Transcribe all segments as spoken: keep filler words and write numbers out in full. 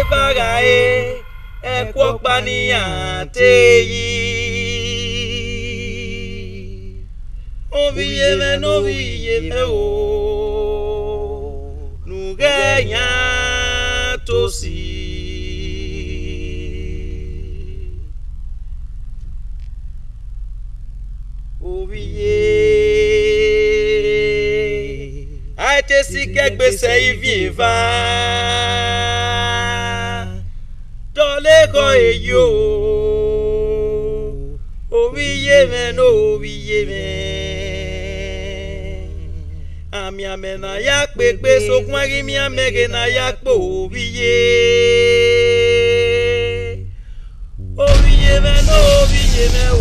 Vagha e, ẹkhuọkpa ne iran te yi. Ovbi iye mwẹ ne ovbi iye mwẹ o, ne u ghẹ yan tosi. Ovbi iye, a i te sikẹ gbe sẹ ivbi eva, dọleghe ọre yo, ovbi iye mwẹ ne ovbi iye mwẹ. Amianmẹ ne a ya kpe egbe, sokpan a ghi miẹn amẹ ghe ne a ya kpe ovbi iye. Ovbi iye mwẹ ne ovbi iye mwẹ o.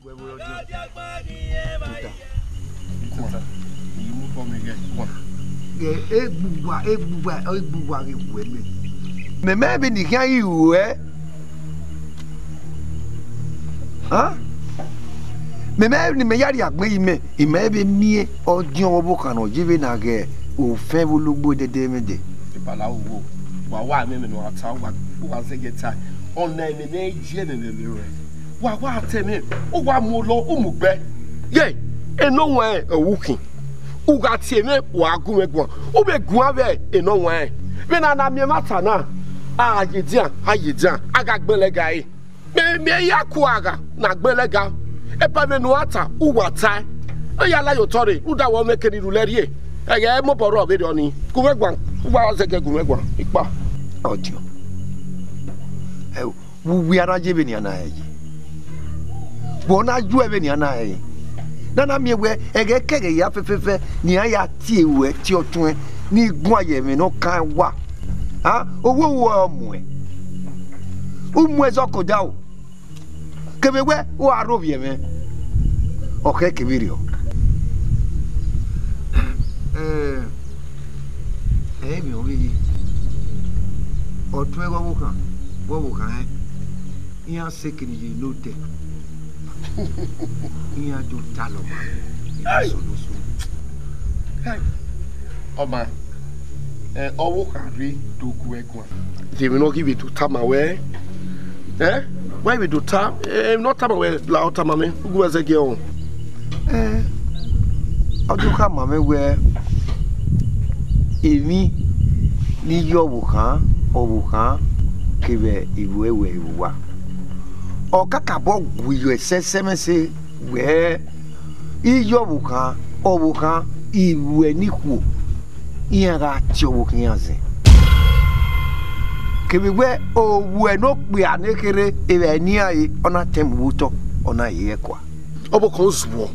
Wẹ vbe ọjọ. Tota. Tota. Iyi mu kọ mẹ ghẹ guan. Ghẹ egbuwa, egbuwa, egbuwa ghe wẹ mẹ. Mẹ mẹ vbe ne I khian ghi ruẹ. Han? Mẹ mẹ ne imẹ ya rhie agbọn yi mẹ, imẹ vbe miẹn ọdiọn ọvbokhan ne ọ ye vbe na ghẹ ofẹn vbe ologbo ẹdẹdẹmwẹdẹ. Ipala owo, wa wa mẹ mẹ ne wa ta, wa wa zẹgẹ ta. Ọna ẹmwẹ ne ẹ i ye ẹmwẹ mẹ ruẹ. Wa wa ta ẹmwẹ, u wa mu olọ, u mu gbe. Ye, enọ wan ọre u khin. U gha tie mwẹ, wa gu mwẹ guan. U vbe guan vbe enọ wan rẹn. Vbene a na miẹn ẹmwata na, a ye edian, a ye edian, a gha gbẹn lẹga ẹre. Mẹ, mẹ ya ku agha na gbẹn lẹga. Epa vbene uwa ta, uwa tae. Ne ya la ye otọ rre, rhunmwuda wẹ ọ mwẹ eke ni rhulẹ rrie. Ẹghẹ mobọ rrọọ vberriọ nii. Gu mwẹ guan, u wa zẹgẹ gu mwẹ guan, ikpa. Ọdiọn. Ẹo, vbe uwia na ye vbenian na hẹ yi? Vbe ọ na yu ẹe vbenian na hẹ yi? Ne a na miẹn wẹ ẹghẹkẹghẹ hia fẹfẹfẹ ne iran ya tie ruẹ tie ọtuẹn, ne I guan ye ẹmwẹ ne ọ kan wa. A, owo ru ọ muẹn. U mu ẹzọ ke odaro. Kevbe wẹ u gha rhovbiẹ mwẹ, ọ khẹ kevbe rriọ. Ẹ, ẹ i miẹn ovbi iye, ọtuẹn ghe ọvbokhan, ghe ọvbokhan rẹn, iran sẹ eke ni ye ne odẹ, iran do talọ ọmwa, iran sẹ ne osu. Ọma, ẹ, ọvbokhan rre do gu ẹe guan. De emwi ne ọ ghi vbe do tama wẹ? Ẹ? Wa i vbe do ta, emwi ne ọ tama wẹ, la ọ tama mwẹ, u gu mwẹ zẹgiẹ ọnrẹn. Ẹ, ọ do khama mwẹ wẹ, emwi ne I ye ọvbokhan, ọvbokhan kevbe iruẹ ruẹ vbe uwa. Ọ kakabọ gu iyọ ẹsẹsẹmwẹse wẹ, I ye ọvbokhan, ọvbokhan, iruẹ ne ikhuo, iran gha tie ọvbokhan iran zẹ. Kevbe wẹ, owẹ ne okpia ne kherhe evba ne iran re, ọ na tẹn mu vbe otọ, ọ na ye ẹkua. Ọvbokhan ozuọ,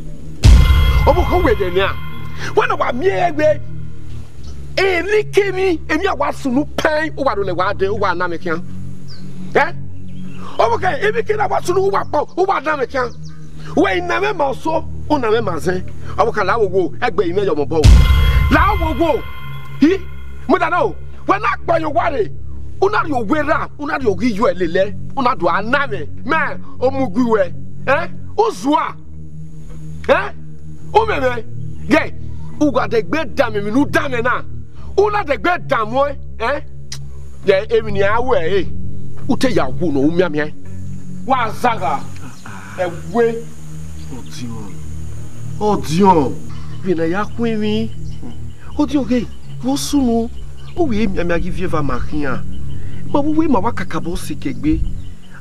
ọvbokhan wẹ ẹghẹ nian, wẹ ne wa miẹn egbe, emwikemwi, emwi a wa sunu pẹn, u wa do lẹ wa dẹ, u wa na mwẹ khian. Ẹ? Ọvbokhan, emwikemwi a wa sunu, u wa kpọ, u wa na mwẹ khian. Wẹ I na mwẹ ma oso, u na mwẹ ma zẹn. Ọvbokhan, la wo wo, ẹgbẹe mwẹ yọ mobọ o. La wo wo. Hi, muda na o. Wẹ na kpọ ye owa rre, u na rhie owa erha, u na rhie oghi yọ lele, u na do a na mwẹ. Mẹ, omugui wẹ, ẹ? U zua. Ẹ? U mwẹ mwẹ, ghẹ, u gha dẹgbe dan mwẹ emwi ne u dan mwẹ na, u na dẹgbe dan mwẹ, ẹ? Ghẹ, emwi ne iran ru ẹre, u te ya wu nọ, u mianmian. Wa zagha, ẹ we. Ọdiọn, ọdiọn, vbene a ya khuẹn emwi, ọdiọn ghe, vbe ọ sunu, u wẹ mianmian ghi viẹ eva ma khian, ma vbe uwu ima wa kakabọ sikẹ egbe.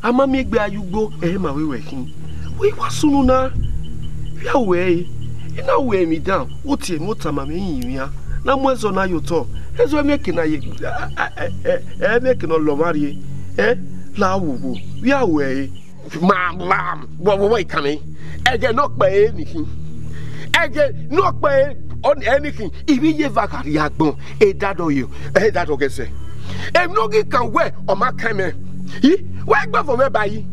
A ma miẹn egbe a ye ugbo, ẹre ma vbe ruẹ khin. Wẹ wa sunu na, vbe a ru ẹre, I na ru ẹre emwi dan, wo tie emwi otama mwẹ rinrinrian, na mu ẹzọ na ye otọ, ẹzọ ẹmwẹ eke na ye, ẹ, ẹ, ẹ, ẹmwẹ eke ne ọ lọ ọmwa rrie, ẹ, la wo wo, vbe a ru ẹre. Ma, ma, wọ, wọ, wọ, I kan mwẹ, ẹghẹ ne ọ kpẹre ni khin, ẹghẹ ne ọ kpẹre ni khin, I vbe ye eva gha rrie agbọn, edadọ yo, edadọ ghẹ sẹ. Emwi ne ọ ghi kan wẹ, ọ ma kan mẹ. I, wẹ i gbe ọvọ mwẹ ba yi.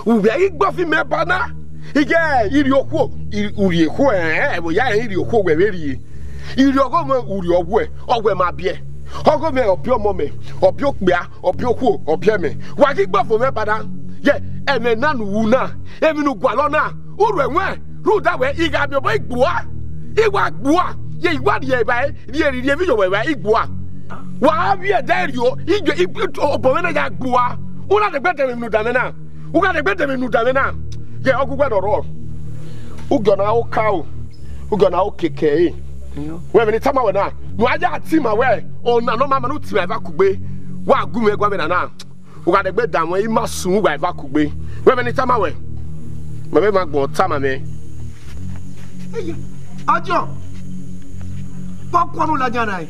U vbe ghi gbe ọvọ mwẹ ba na. I ghe irhiokhuo, i, u rhie okhuo, ẹ, ẹ, vbe ọ ya rẹn irhiokhuo wẹ vbe rhie. Irhiọghọ mwẹ, u rhie ọghuẹ, ọghuẹ ma biẹ. Ọghe mwẹ, ọ biẹ ọmọ mẹ, ọ biẹ okpia, ọ biẹ okhuo, ọ biẹ mẹ. Wa ghi gbe ọvọ mwẹ ba na. Yẹ, ẹmwẹ na ne u ru na, emwi ne u gualọ na, u ru ẹwẹn, rhunmwuda wẹ, I gha miẹn obọ, I gbua, I wa gbua. Ye I wa rhie evbare, rhie rhie vbe iyowẹ evbare, I gbua. Wa vbiẹ ẹdẹ rio, I gbe, I gbe, obọ mwẹ na ya gbua. U na degbe dẹ mwẹ unu danmwẹ na. U gha degbe dẹ mwẹ unu danmwẹ na. Ye ọghe uwẹ ne ọ rrọọ. Ugiọ na okaro, ugiọ na okeke ẹre. Wẹ vbe ne I tama wẹ na, ne u ya tie ima wẹ, ọna ne ọ ma ma ne u tie ima eva kugbe, wa gu mwẹ guan vbe na na. U gha degbe danmwẹ, I ma sunu uwa eva kugbe. Wẹ vbe ne I tama wẹ, mẹ vbe ma gbẹn tama mwẹ. Eye, Ọdiọn, vbe ọ khuọnmwi ladian na?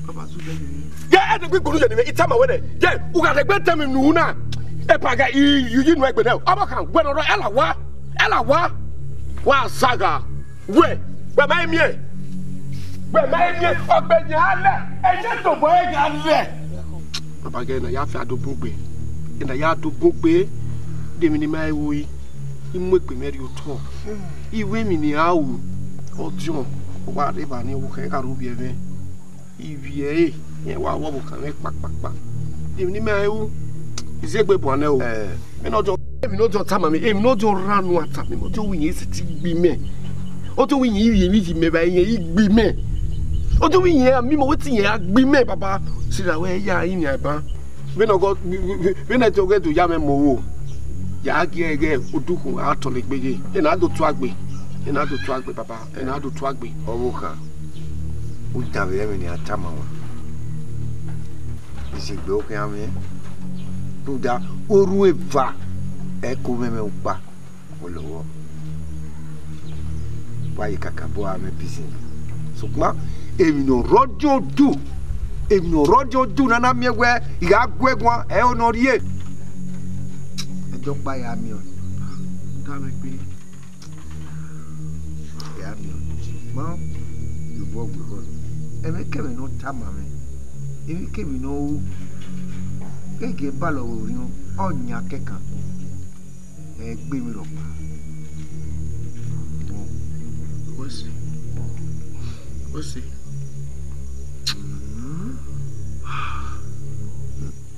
Baba Zubẹli. Ye, ẹdẹ gbe igbunu ye ne I tama wẹ nẹ. Ye, u gha degbe tama unu na. Epa gha, I, I, I nu egbe nẹ. Ọvbokhan, wẹ ne ọ rrọọ, ẹ la wa, ẹ la wa. Wa zagha. Wẹ, wẹ ma i miẹn. Wẹ ma i miẹn, ọgbe yan a lẹ. Ẹ i se tobọ ẹre gha lẹ. Baba ghe ne a ya fi adobun gbe. Ne a ya dobun gbe. De emwi ne ima ru, I mu egbe mwẹ rhie otọ. I ru emwi ne I ra ru. Ọdiọn, ọ wa rre evba ne ọ khẹ gha ru vbiẹ mwẹ. Ivbi ẹre, irẹn wa wọ ọvbokhan mwẹ kpakpakpa. Emwi ne ima ru, I zẹ egbe buan nẹ o. Eh. Emwi ne Ọdiọn, emwi ne Ọdiọn tama mwẹ, emwi ne Ọdiọn rhan unu a tama mwẹ, Ọdiọn wẹ irẹn sẹtin gbe imẹ. Ọdiọn wẹ irẹn ivbi emwi yi mẹ vba irẹn i gbe imẹ. Ọdiọn wẹ irẹn a miẹn imẹ wẹ te irẹn a gbe imẹ, baba. Sirra wẹ ya rinmwian ban. Vbene ọgọ, vbene ẹdẹ ọghe do ya mwẹ mu oro, ya gie ẹghẹ odukhunmwu a tọlegbe ye. Ena do tuagbe, ena do tuagbe, baba, ena do tuagbe. Ọvbokhan, u danmwehọ ẹmwẹ ne a tama ruẹ. Isegbe ọ khian mwẹ, rhunmwuda orhunmwu eva ẹko mwẹ mwẹ ukpa, ọ lọghọ. Wa ye kakabọ a mwẹ bizin. Sokpan emwi ne ọ rre Ọdiọn odu, emwi ne ọ rre Ọdiọn odu ne a na miẹn wẹ I gha gu ẹre guan, ẹre ne ọ rrie. Ẹdẹ ọkpa ya miẹn ọẹn. Danmwẹ gbe. Ya miẹn ọẹn. Ma ye obọ gbe ekhọe. Ẹmwẹ kẹmwẹ ne ọ tama mwẹ, emwikemwi ne ọ ru, ghẹ gie balọ vbe orhiọn, ọ yan kẹkan. Ẹ gbe emwi rhọkpa. Wẹ sẹ. Wẹ sẹ.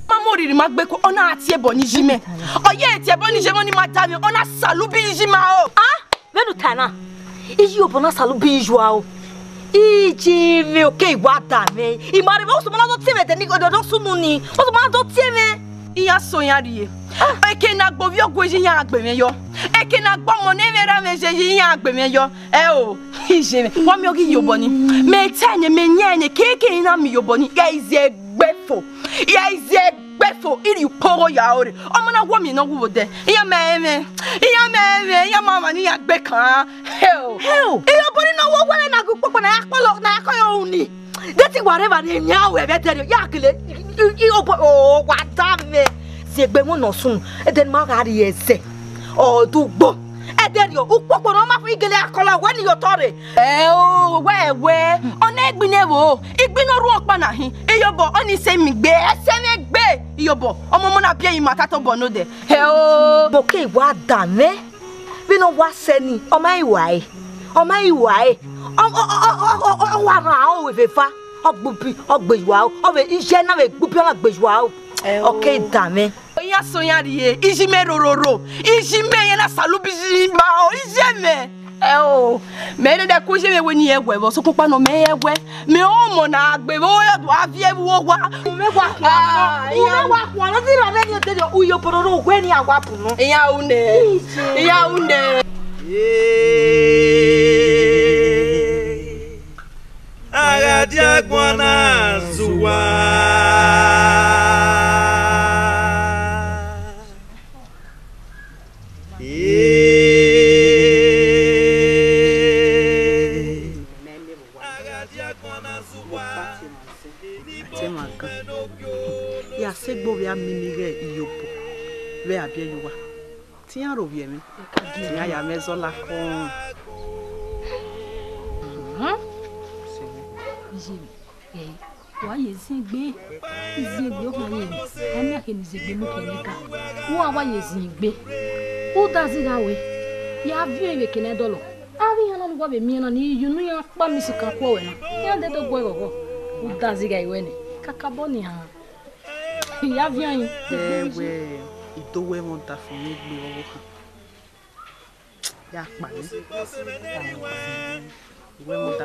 Ma mu oriri ma gbe ko, ọ na tie ẹbọ ni yi mẹ. Ọ ye tie ẹbọ ni yi mẹ, ni ma da mwẹ, ọ na salu bi yi ma o. Ah, vbene u ta na, iyobọ na salu bi yi ua o. Iji mwẹ oke, I wa da mwẹ. I ma rre vbe osuma na do tie mwẹ ẹdẹ ni, ọdọ sunu ni. Osuma na do tie mwẹ. Iran so iran rrie. Eke ne a gbe ovbi ọgua yi, iran gbe mwẹ yọ. Eke ne a gbe ọmọ ne ẹmwẹ erha mwẹ ye yi, iran gbe mwẹ yọ. Ẹ o, iye mwẹ, wa miẹn ọghe iyobọ ni. Mẹ ta ẹnẹ, mẹ yan ẹnẹ, keke I na miẹn iyobọ ni, ya ize ẹgbẹfo. Ya ize ẹgbẹfo, I rhie ukpogho ya ore. Ọmọ na wọ miẹn ne ọ wu vbe odẹ. Iran ma ẹmwẹ, iran ma ẹmwẹ, iran ma ọmwa ne iran gbe kan. Hell. Hell. Iyobọ ni ne ọ wọ wẹ na gu kpokpo na ya kpọlọ, na ya kọyọ uni. De te I wa rre evba ne emwi a ru ẹmwẹ ẹdẹrriọ, ya gele, i, i, i, obọ, o, wa da mwẹ. Ziegbe ẹmwẹ nọ sunu, ẹdẹ ne ima gha rrie ẹzẹ, ọ do ugbo. Ẹdẹrriọ, ukpokpo ne ọ ma fo igele akọlọ wẹ ne I ye otọ rre. Ẹ o, wẹ, wẹ, ọ na egbin ne vbo, igbin ne ọ rhuọn ọkpa na hin, iyobọ, ọnii sẹ miẹn egbe, ẹ sẹ mwẹ egbe, iyobọ, ọmọ ọmọ na biẹ emwi ima ta tobọ ne odẹ. Ẹ o. Mo ke wa da mwẹ, vbene ọ wa sẹ ni, ọ ma i wa ẹre, ọ ma i wa ẹre, ọ, ọ, ọ, ọ, ọ, ọ, ọ wa rhan aro vbe eva, ọ gbe ubi, ọ gbe yua aro, ọ vbe iye na vbe gbe ubi, ọ na gbe yua aro. Ẹ o. Ọ ke da mwẹ. Iran so iran rrie, iye mwẹ rororo, iye mwẹ iran na salu bi iye ma o, iye mwẹ. Ẹ o, mẹ rhe dẹ ku iye mwẹ wẹ ne irẹn wẹ vbe ọsọkpọkpa nọ, mẹ rẹn wẹ, mẹ ọmọ na gbe vbe ore do a viẹ vbe uwu owa. Mẹ wa khuan nọ, mẹ wa khuan nọ, ti ra vbe ni odede uyo bororo wẹ ni a wa bu nọ. Iran u nẹ, iran u nẹ. A gha dia agbọn na zuwa. Ee. A gha dia agbọn na zuwa. Atema gan. Ya sẹ egbe ovbi a mimi ighẹ iyobọ vbe a biẹ ye uwa. Te iran rhovbiẹ mwẹ, te iran ya mwẹ zọla kọn. Iye mwẹ, ẹ, wa ye ziengbe, iziengbe ọkhan ye, a na khe ne iziengbe mu kẹ ne ga. Uwa wa ye ziengbe, u da zigha ruẹ, ya viọ ẹre vbe eke ne a dọlọ. Avbe iran na ne uwa vbe miẹn na ni, iye unu iran kpa misi kan kuọ ruẹ na, iran dẹdẹ guẹ ghọghọ. U da zigha ruẹ nẹ, kakabọ nian. Ya viọ ẹre. Ẹwẹ, I do wẹ ẹmwẹ ọdafẹn ne egbe ọvbokhan. Ya kpa nẹ. Wẹ ẹmwẹ ọdafẹn.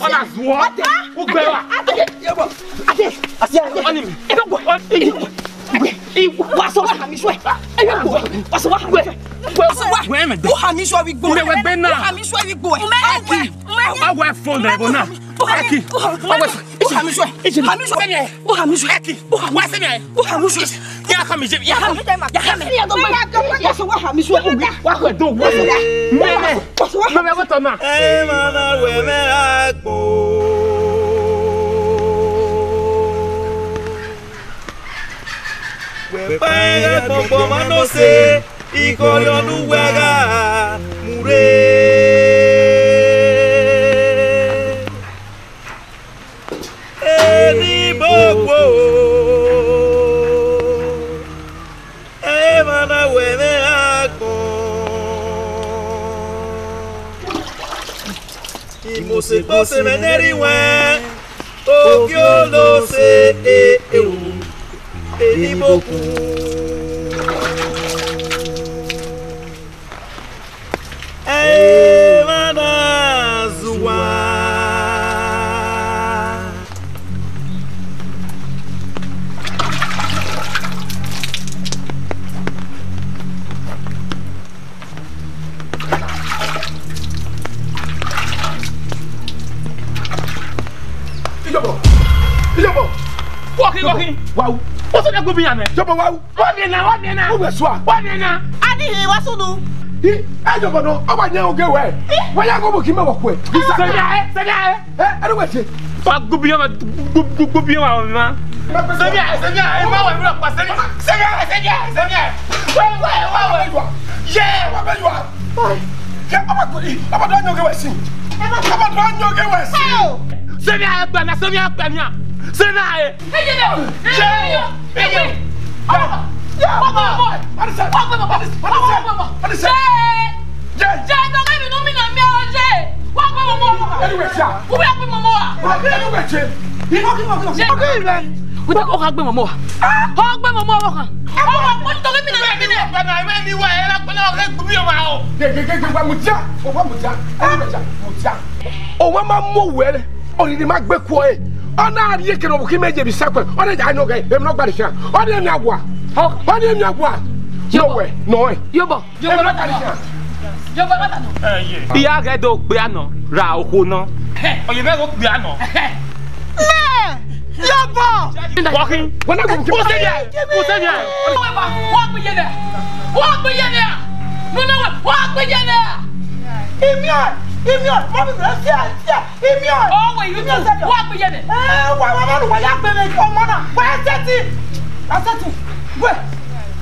Ọna zuọ. Ugbẹ wa. Ade, ade, ade, ade. Ọni mi. Ebe gua. Wa sẹ wa hama isuẹ. Ebe gua. Wa sẹ wa hama isuẹ. Wa sẹ wa. Wẹ mẹ de. U hama isuẹ vbe igbo. Wẹ wẹ gbe na. U hama isuẹ vbe igbo. Aki. Wa wẹ phone de bo na. Aki. Wa wẹ. U hama isuẹ. Hama isuẹ. U hama isuẹ. Aki. Wa sẹ mi. U hama isuẹ. Ya hama isuẹ. Ya hama. Ya hama. Wa sẹ wa hama isuẹ. Wa kọ do. Wa sẹ wa. Mẹ mẹ. Wa sẹ wa. Mẹ mẹ wẹ tọ na. Ẹ ma na wẹ mẹ agbo. Wẹ kpa ẹghẹ gbọngbọn ma nọ sẹ, ikhọriọ ne uwẹ gha mu rre. Eni bokwo, emwa na wẹ mwẹ agbọn. Imose kpose mwẹ ne ẹrinmwẹ, ogiolose e e o, eni bokwo. Emwa na zuwa. Iyọbọ, Iyọbọ. Wọkhin, wọkhin. Wau. What's that good behind me? Iyọbọ, wau. Wa miẹn na, wa miẹn na. Uwẹ sua. Wa miẹn na. A di hin wa sunu. I, ẹ jọ bọ nọ, ọ wa nyẹ oge wẹ. Wa ya go bo ki mẹ wọ kue. Sẹmia ẹ, sẹmia ẹ. Ẹ, ẹ wẹ se. Wa gubiọ ma, gu, gu, gubiọ ma ma. Sẹmia ẹ, sẹmia ẹ, ma wẹ mi pa sẹmia. Sẹmia ẹ, sẹmia ẹ, sẹmia ẹ. Wẹ, wẹ, wẹ, wẹ. Ye, wa bẹ yọ. Ye, ọ ma kuli, ọ ma do nyẹ oge wẹ si. Ọ ma do nyẹ oge wẹ si. Sẹmia ẹ gbẹ na, sẹmia ẹ gbẹ na. Sẹmia ẹ. Eye dẹ. Eye. Eye. Ọmọ. Ọmọ. Ọmọ. Ọmọ. Ọmọ. Ọmọ. Ọmọ. Jẹ. Jẹ. Jẹ dọghe mi nu mi na mi ọ jẹ. Wa gbe mọmọ wa. Anyway, sir. Wa gbe mọmọ wa. Anyway, sir. Wa gbe mọmọ wa. Wa gbe mọmọ wa. Wa gbe mọmọ wa. Ọmọ, mo to mi na mi na. Baba, mi wa era gbọna ọghe gbubi ọmọ o. Ge, ge, ge, ge, wa mudia. Wa mudia. Anyway, sir. Mudia. Owa ma mu owẹ rẹ, ọni ne ma gbe kuọ ẹre. Ọ na rhie ekene ọvbokhan imẹ ye vbe isakwẹ, ọ na ya nọ ghẹ, emwi ne ọ gba rre khian. Ọ na emiẹn awa. Ọ na emiẹn awa. Nọ wẹ, nọ ẹ. Yobọ. Emwi ne ọ gba rre khian. Yobọ, ma ta nọ. Ẹ, ye. I ya ghẹ do gbe anọ ra okhuo nọ. Ọ ye mwẹ do gbe anọ. Nẹ, Yobọ. Wọkhin. Wẹ na gbe. Kuse dia. Kuse dia. Wa gbe ye nẹ. Wa gbe ye nẹ. No, no, wa gbe ye nẹ. Imian, imian, ma bi mẹ fia, fia. Imian. Ọ wẹ, you too. Wa gbe ye nẹ. Ẹ, wa, wa, wa, wa ya gbe mwẹ ọmọ na. Wa sẹtin. Wa sẹtin. Wẹ.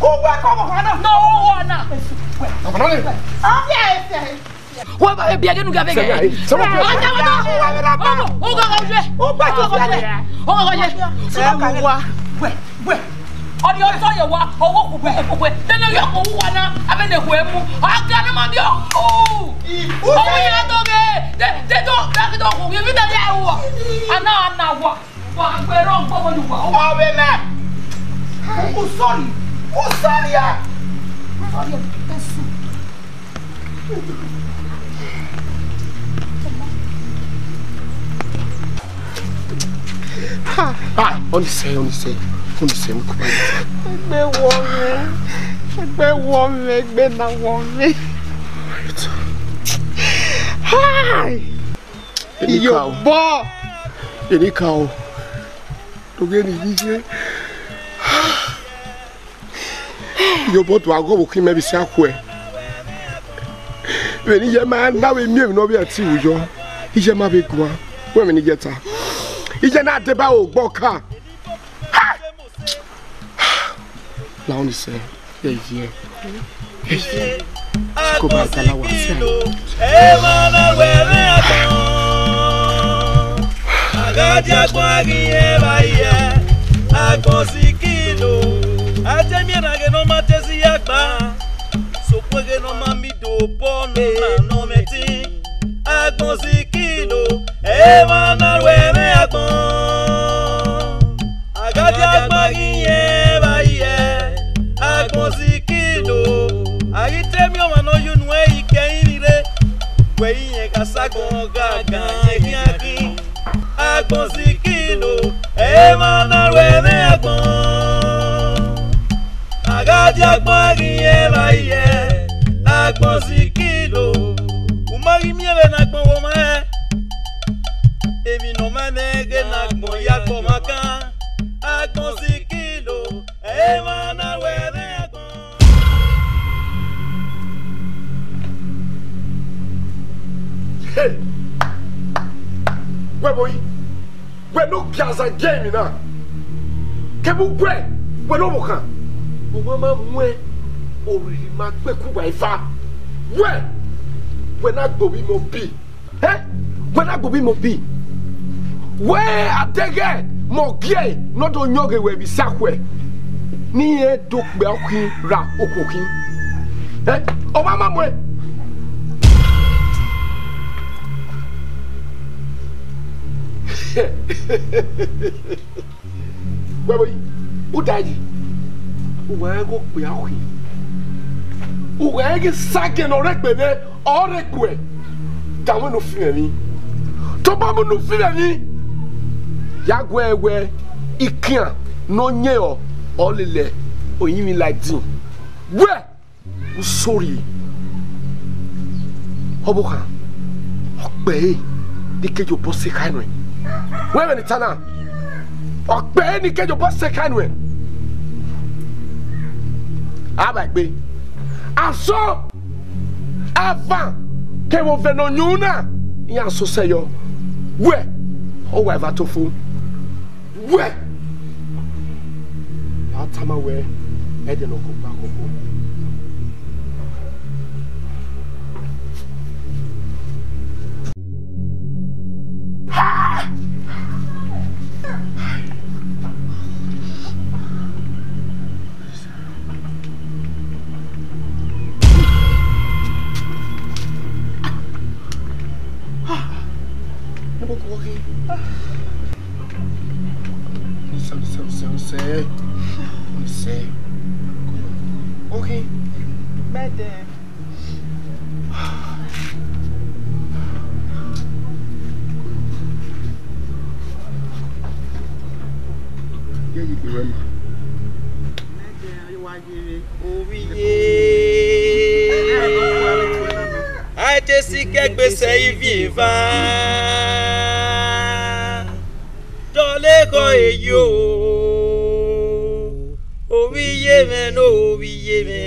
Ku wẹ kọ ọmọ na. No, wa na. Wẹ. Ọmọ na le. A fia ẹsẹ. Wa ba ebi ege nu ga vege. Sẹmia, sẹmia. Wa ta wa ta. Ọmọ, o ga ga je. O gba to fia le. O ga ga je. Ẹ wa. Wẹ. Wẹ, ọni ọtọ ye wa, ọwọ kukukukukue. Dede yọ ko wu wa na, avbe ne hue mu. Ọga ne ma biọ. Oh. Ọwọ ya do ghe. De, de do, da do hu, mi da ya hu. Ana, ana wa. Wa gbe ro gbo mo lu wa. Ọvbe mẹ. U sorry. U sorry ya. U sorry. Ha! Ah, Onisẹ, Onisẹ, Onisẹ, mi kọ ba. Egbe wọ mwẹ, egbe wọ mwẹ, egbe na wọ mwẹ. Hai! Enikaro. Iyobọ. Enikaro. Doghe ni iye. Iyobọ do aghọ vbe okhin mẹ vbe isi akhuẹ. Vbene iye ma na vbe miẹn emwi ne ọ vbe ẹtin vbe yọ, iye ma vbe guan. Wẹ vbene iye ta. Iye na deba ogbọ ka. La Onisẹ, ye ye. Ko ba gala wa si aye. Emana wẹrẹ agbọn. Agadi agbọn aghi ẹn vba iye. Agbọn sikilo. Ajẹmiẹn na ghe ne ọ ma te si ya gba. Sokpan ghe ne ọ ma mi do bọ nọ na nọ mẹ tin. Agbọn sikilo. Emana wẹrẹ agbọn. Agadi agbọn ghi yẹn vba iye, agbọn sikilo. A ghi te miẹn ọmwa ne ọ ye unu ẹre ikẹrinmwi rre, wẹ irẹn gha sa agbọn gha gan yẹn khian khin. Agbọn sikilo, emwa na ru ẹmwẹ agbọn. Agadi agbọn ghi yẹn vba iye, agbọn sikilo. U ma ghi miẹn vbene agbọn wo ma rẹn. Emwi ne ọ ma nẹ ghe ne agbọn ya kpọ ma kan, agbọn sikilo, emwa na ru ẹmwẹ agbọn. Hey! Wẹ vbe yi, wẹ ne ọ gia zẹ gie emwi na, kevbe uwẹ, wẹ ne ọvbokhan, u ma ma muẹn orhirhi ma gbe ku uwa eva, wẹ, wẹ na gbe ovbi mẹ obi. Ẹ, wẹ na gbe ovbi mẹ obi. Wẹ adeghẹ mẹ ọ gie ne ọ do yọn ghe wẹ vbe isi akhuẹ, ne irẹn do kpia okhin ra okhuo khin. Ẹ, ọ ma ma muẹn. Wẹ vbe yi, u da yi, uwa rẹn ghe okpia okhin, uwa rẹn ghe sagẹ ne ọ rre egbe mwẹ, ọ rre egbe uẹ, danmwẹ ne u fi mwẹ emwi. Tobọ mu ne u fi mwẹ emwi, ya guẹ wẹ ikian ne ọ yẹn ọ, ọ lele oyinmwi la ẹdin. Wẹ! U sorry. Ọvbokhan, ọ kpẹre ne I ke ye obọ sẹ ekhae nuẹn. Wẹ vbene I ta na, ọ kpẹre ne I ke ye obọ sẹ ekhae nuẹn. A vba egbe, asọn, avan kevbe ovẹn ne ọ yunmwu na, iran sosẹ yọ. Wẹ, ọ wa eva tofo. Wẹ, a tama wẹ, ẹdẹ ne ọ kọ gba koko. Okay. Bad dad. Ovbi iye. A te sikẹ gbe sẹ ivie eva. Dọlegọ eyo. Ovbi iye mwẹ ne ovbi iye mwẹ.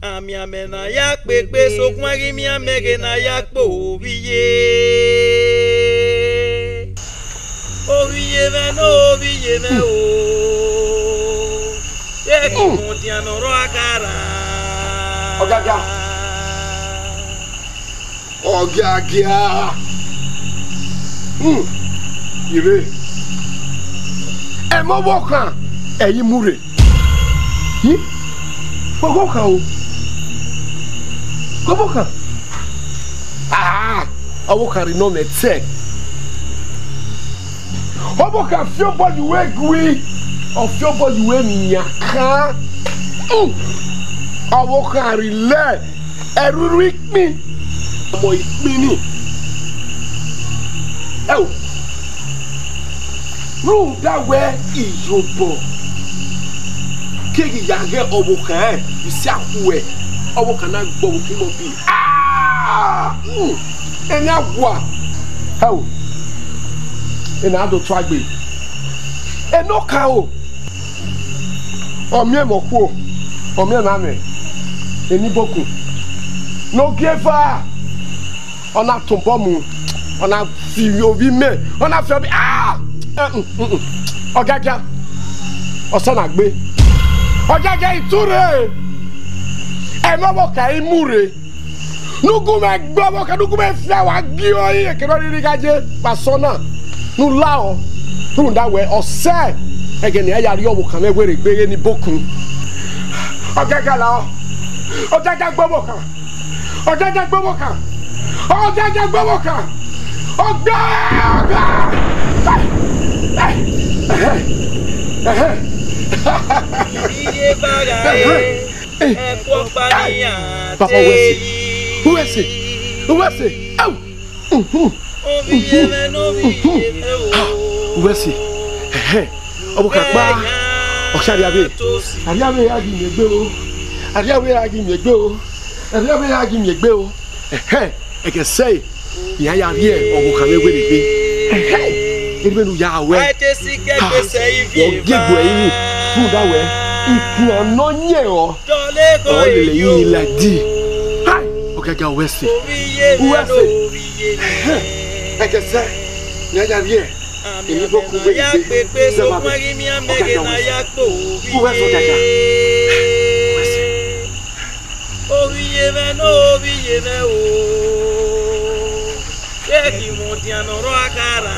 Amianmẹ ne a ya kpe egbe, sokpan a ghi miẹn amẹ ghe ne a ya kpe ovbi iye. Ovbi iye mwẹ ne ovbi iye mwẹ o. Eke mudian ne ọ rrọọ a ka ra. Ọgiagia. Ọgiagia. Hmm. Ire. Ẹmwẹ ọvbokhan, ẹ i mu rre. Hmm? Ọvbokhan o. Ọvbokhan. Ah, ọvbokhan rhie nọ mwẹ ẹtẹ. Ọvbokhan fi obọ ye uwu egui, ọ fi obọ ye uwu emiankan. Ọvbokhan rhilẹ ẹrurhu ikpin, ọmọ ikpin ni. Ẹo, rhunmwuda wẹ iyobọ keghi ya ghẹ ọvbokhan rẹn isi akhuẹ, ọvbokhan na gbe ọvbokhan imẹ bi. Ah! Hmm. Enian wa. Ẹo, ena do tuagbe. Enọkaro. Ọ miẹn mwẹ okhuo, ọ miẹn na mwẹ eni bokun ne ogieva, ọ na tọn obọ mu, ọ na fi ovbi imẹ, ọ na fi ọbi, ah! Eh, mm, mm, mm. Ọgiagia, ọ sẹ na gbe. Ọgiagia, I tu rre, ẹmwẹ ọvbokhan i mu rre. Ne u gu mwẹ gbe ọvbokhan, ne u gu mwẹ fi awa gie ọre, ekene ọ rhirhi gha ye vbe asọn na, ne u la ọ, rhunmwuda wẹ ọ sẹ ẹghẹ ne iran ya rhie ọvbokhan mwẹ werriegbe ghe ni bokun. Ọgiagia la ọ, Ọgiagia gbe ọvbokhan, Ọgiagia gbe ọvbokhan, Ọgiagia gbe ọvbokhan, ọgba, ọgba. Iye ba gha re. Ẹkpọkpa ne iran Papa, te uwẹ ẹse, yi. Uwẹ ẹse, uwẹ ẹse. Au! Mhm. Ovbi iye mwẹ ne ovbi iye mwẹ o. Uwẹ ẹse. Ẹhẹn. Ọvbokhan kpa. Ẹyan. Ọ sẹ arriavbe. Arriavbe ya ghi miẹn egbe o. Arriavbe ya ghi miẹn egbe o. Arriavbe ya ghi miẹn egbe o. Ẹhẹn. Ẹghẹ sẹ, iran ya rhie ọvbokhan mwẹ werriegbe. Ẹhẹn. Erriọ vbene u ya wẹ. A te si kẹgbẹsẹ ivie. Wọ gie egbe ẹrinmwi, rhunmwuda wẹ, ikian ne ọ yẹn ọ, ọ lele ẹrinmwi ladi. Hai, Ọgiagia, uwẹ ẹse. Uwẹ ẹse. Ẹhẹn. Ẹghẹ sẹ, iran ya rhie eni bokun werriegbe. Zẹ ma bẹ. Ọgiagia, uwẹ ẹse. Uwẹ ẹse, Ọgiagia. Uwẹ ẹse. Ovbi iye mwẹ ne ovbi iye mwẹ o, vbe ghi mwẹ ọdian ne ọ rrọọ akhara.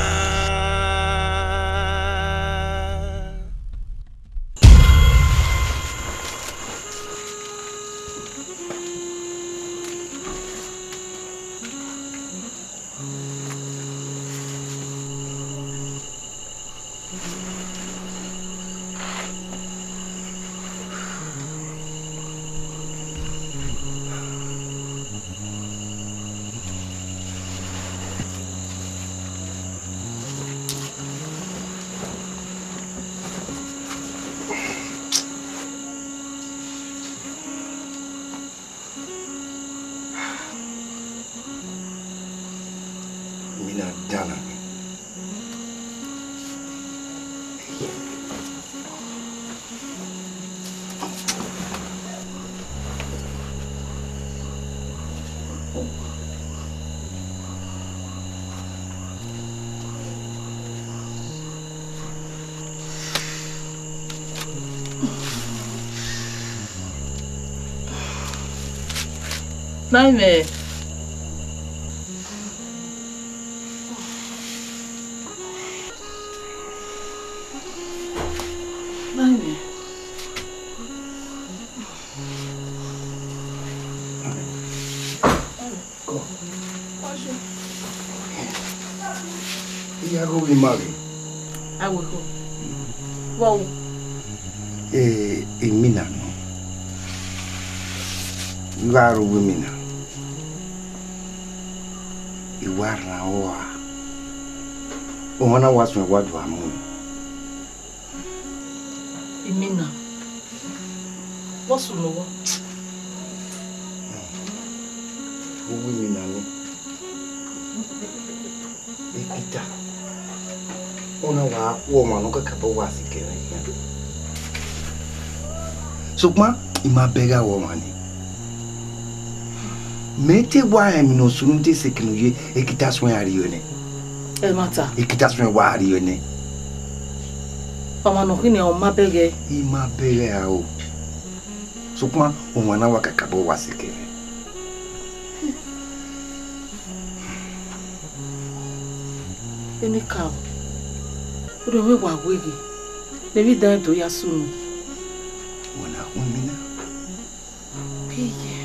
Mina dana. Naimẹ. Naimẹ. Kọ. Iye agho ghi ma ghe. Awekọ. Vbọ ru? Eh, imina nọ. I gha ru imina. I wa rhan ua. Ọmwa na wa suẹn wa do a mu. Imina, vbọ sunu vbọ? Uwu imina ni. Ekita. Ọna wa khuọ ọmwa ne ọ kakabọ wa sikẹ mwẹ khian. Sokpan, I ma bẹghe aro ọmwa ni. Mẹ te wa rẹn emwi ne ọ sunu te sẹ eke ne u ye, ekita suẹn a rhie nẹ. Ẹmwata. Ekita suẹn wa rhie nẹ. Ọmwa ne ọ khin nian, ọ ma bẹghe. I ma bẹghe aro. Sokpan, ọmwa na wa kakabọ wa sikẹ mwẹ. Emekaro, orhiọn mwẹ wa weghe, ne emwi dan do ya sunu. Wẹ na khu emwi na? Iye.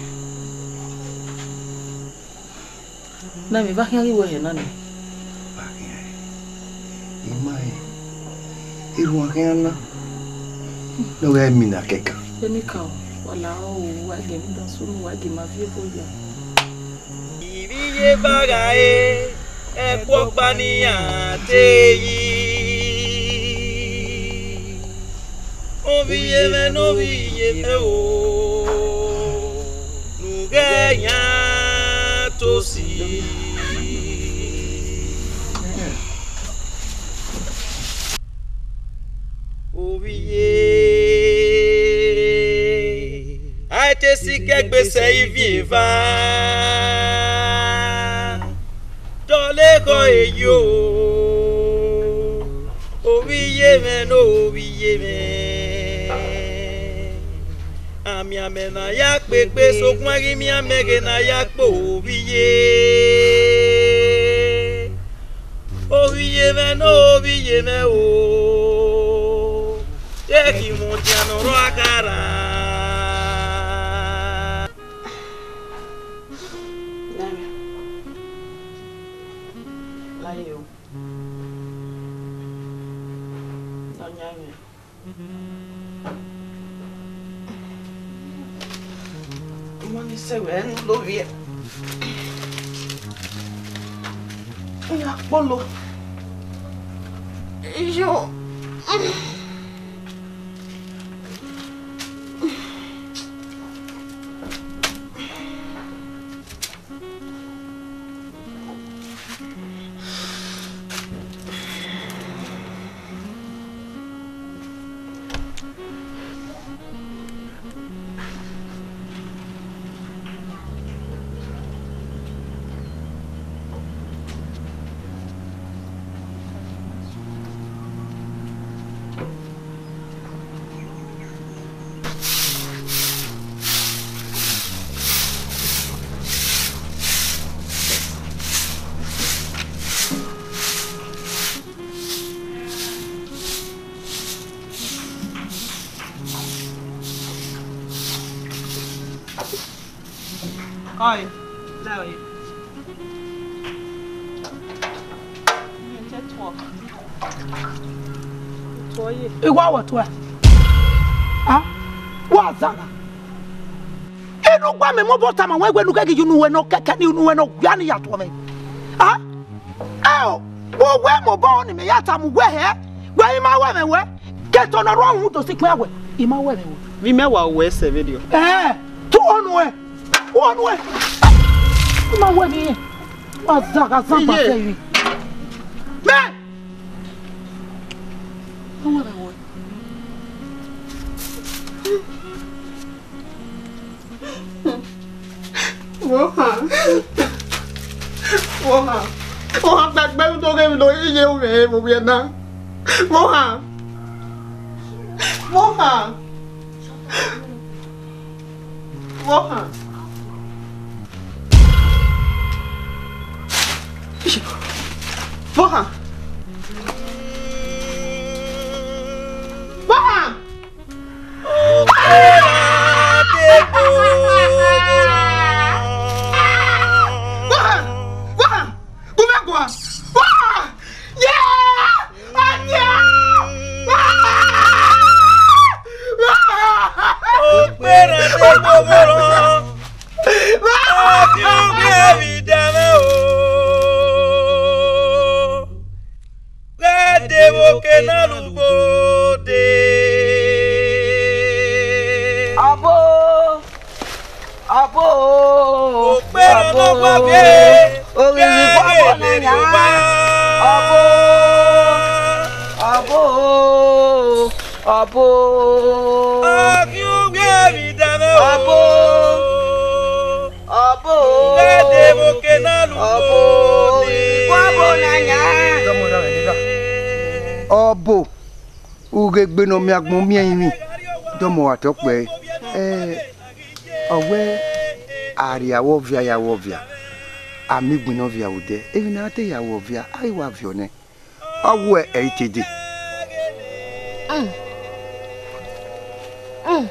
Na emwi vbe a khian ghi wẹ hẹ na nẹ? Vbe a khian hẹ? I ma hẹ. Erhuan khian na. Ne ọ gha emwi na kẹkan. Nika o, wa lahọ o, wa gie emwi dan sunu, wa gie ima viọ ebo ya. Ivbi iye eva gha re, ẹkpo ọkpa ne iran te yi. Ovbi iye mwẹ ne ovbi iye mwẹ o, ne u ghẹ yan tosi. Ovbi iye, a i te sikẹ gbe sẹ ivbi eva. Dọlegọ eyo, ovbi iye mwẹ ne ovbi iye mwẹ. Amianmẹ ne a ya kpe egbe, sokpan a ghi miẹn amẹ ghe ne a ya kpe ovbi iye. Ovbi iye mwẹ ne ovbi iye mwẹ o, te ghi mudian ne ọ rre akhara. Nana, aye o. Nọyan mwẹ. Ima ni sẹ wẹ ne u lovbiẹ. Iya kpolo. Iyo. Oi, Larry. Iwa wọ tuẹ. Ah, wa zagha. Inu gba mẹ mobọ tama wẹ wẹ ne u ghẹ ghi ye unu wẹ ne ọ kẹkẹ ni unu wẹ ne ọ wia ni ya tuẹ mwẹ. Ah, ẹ o, vbe uwẹ mobọ ni mẹ ya tama uwẹ hẹ, wẹ ima wẹ mwẹ wẹ, ke tọ ne ọ rua uhunmwu do sikpẹn awẹ, ima wẹ mwẹ wẹ. Vbe imẹ wa wẹ sẹ vberriọ? Ẹ, tu ọnu ẹ, ọnu ẹ, ima wẹ mwẹ, wa zagha zagha sẹ rin. Mẹ! Vbọ han? Vbọ han? Vbọ han? Gbe ẹgbẹe do ghe vbe ne iye mwẹ vbe ovbiẹ na. Vbọ han? Vbọ han? Vbọ han? Vbọ han? Vbọ han? Vbọ han? Vbọ han? Gu mwẹ guan. Vbọ han? Yeah! Okpera de gbogbo rọ, ọghe ughe ẹvbi da mwẹ o, ghẹ de vbe oke na lugbo de. Ọbo, ọbo, okpera ọbo, nọgua vbe, orinmwi kpọkpọ na yan. Ọbo, ọbo, ọbo. Ọghe ughe vbe da mwẹ o. Ọbo, ọbo, ghẹ de vbe oke na lugbo ọbo, de. Orinmwi kpọkpọ na yan. Ọbo. Ughegbe ne ọ miẹn agbọn miẹn ẹrinmwi, dọmọ wa tọ kpẹre. Ẹ, ọ wẹ a rhie avbe ọvia ye avbe ọvia, a miẹn igbinna ọvia vbe odẹ, emwi ne a te ye avbe ọvia, a ghi wa viọ nẹ. Ọ wẹ ẹ i te dee. Mm. Mm.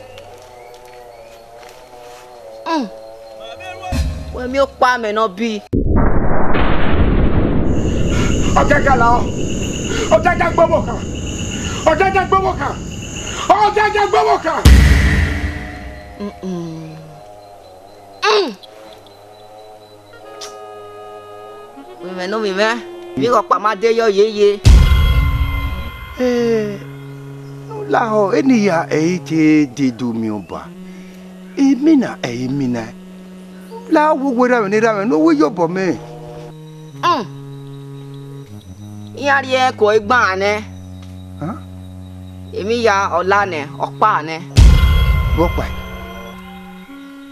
Mm. Wẹ miẹn ọkpa mẹ ne ọ bi. Ọjaja lahọ, ọjaja gbe ọvbokhan, ọjaja gbe ọvbokhan, ọjaja gbe ọvbokhan. Mm-mm. Mm. Ovbi mwẹ ne ovbi mwẹ, vbe ighe ọkpa ma de yọ yeye. Eh, ne u lahọ, eni hia ẹ i te de do miẹn ọba. Emina ẹ i mina. La wo uwu erha mwẹ ne erha mwẹ ne u wu iyobọ mẹ. Mm. Iran rhie ẹko igban nẹ. Hàn? Emwi hia ọ la nẹ, ọkpa nẹ. Vbe ọkpa?